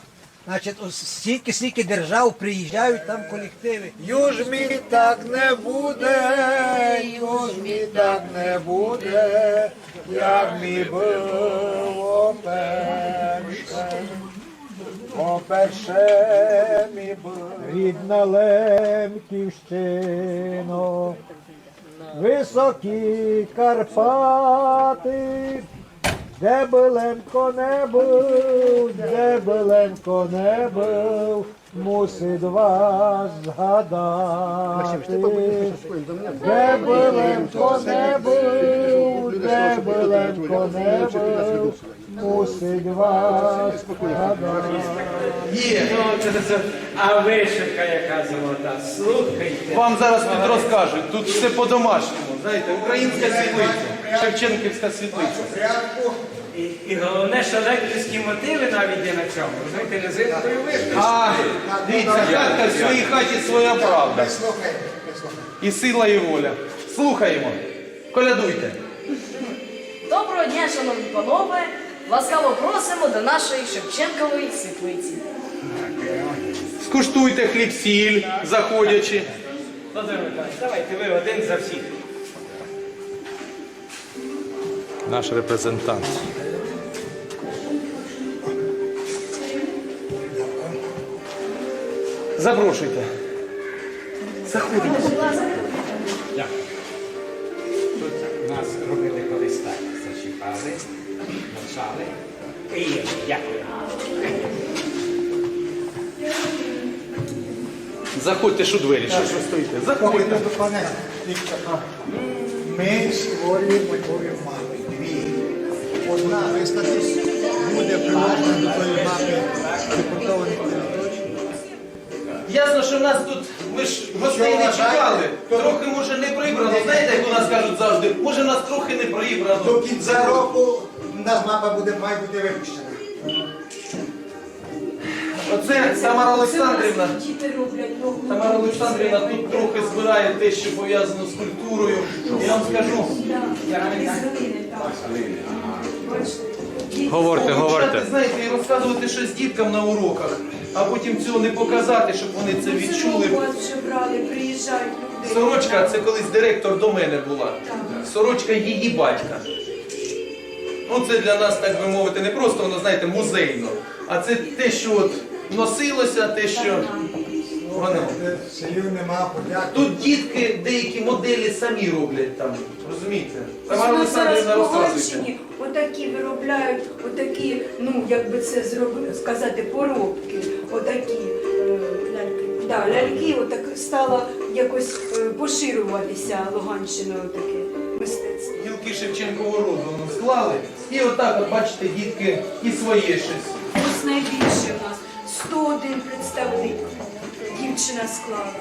Значить, ось стільки, стільки держав приїжджають там колективи. Юж мі так не буде, юж мі так не буде, як мі было перше. О перше мі было. Рідна Лемківщино, високі Карпаты, де бы Лемко не быв, де бы Лемко не быв, мусить вас згадати. Де бы Лемко не быв, де бы Лемко не быв, мусить вас згадати. Є. Ну, це, це, це. А вишивка яка золота. Слухайте. Вам зараз тут розкажуть. Тут все по-домашньому. Знаєте, українська світлиця, Шевченківська світлиця. І, і головне, що лемківські мотиви навіть є на цьому. Розумієте, резинкою вишивка. А, дивіться, хатка в своїй хаті своя правда. І сила, і воля. Слухаємо. Колядуйте. Доброго дня, шановні панове! Ласкаво просимо до нашої Шевченкової світлиці. Скуштуйте хліб-сіль, заходячи. Володимир Михайлович, давайте ви один за всіх. Наш репрезентант. Запрошуйте. Заходьте. Дякую. Тут нас робили колись так, зачіпали, мочали. І дякую. Заходьте, що двері, що, що стоїте? Заходьте. Ми створюємо нові мапи, дві. Одна буде приложена до тої мапи депортованих територій. Ясно, що нас тут, ми ж гостей не чекали. Трохи, може, не прибрано. Знаєте, як у нас кажуть завжди, може, нас трохи не прибрано. До кінця року в нас мапа буде, має бути випущена. Оце Тамара Олександрівна. Тамара Олександрівна тут трохи збирає те, що пов'язано з культурою. Я вам скажу. Говорте, говорте. Знаєте, і розказувати щось діткам на уроках, а потім цього не показати, щоб вони це відчули. Сорочка, це колись директор до мене була. Сорочка її батька. Ну, це для нас, так би мовити, не просто воно, знаєте, музейно, а це те, що от носилося, те, що воно. Слів нема, подяки. Тут дітки деякі моделі самі роблять там, розумієте? Тамара Олександрівна, розказуйте. Отакі виробляють, отакі, ну, як би це зроби-, сказати, поробки, отакі, е, ляльки. Да, ляльки, отак стала якось, е, поширюватися Луганщиною таке мистецтво. Гілки Шевченкового роду нам склали, і отак, от, бачите, дітки і своє щось. Ось найбільше у нас сто один представник дівчина склала.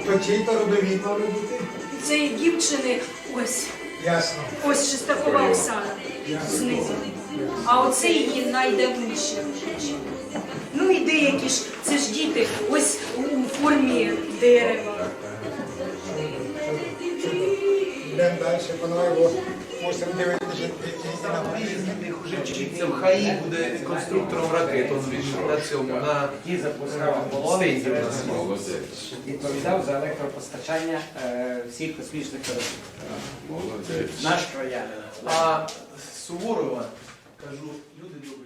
То чий то родовід мав бути? Це дівчини ось. Ясно. Ось Шестакова Оксана знизу. А оце її найдавніші. Ну і деякі ж, це ж діти, ось у, у формі дерева. Йдемо далі, панове, бо мусимо дивитися, які на Приїзд тих уже вчиться в ХАІ, буде конструктором ракет, он він на цьому, на стенді у нас. Відповідав за електропостачання, е, всіх космічних кораблів. Молодець. Наш троянин. А Суворова, кажу, люди добрі,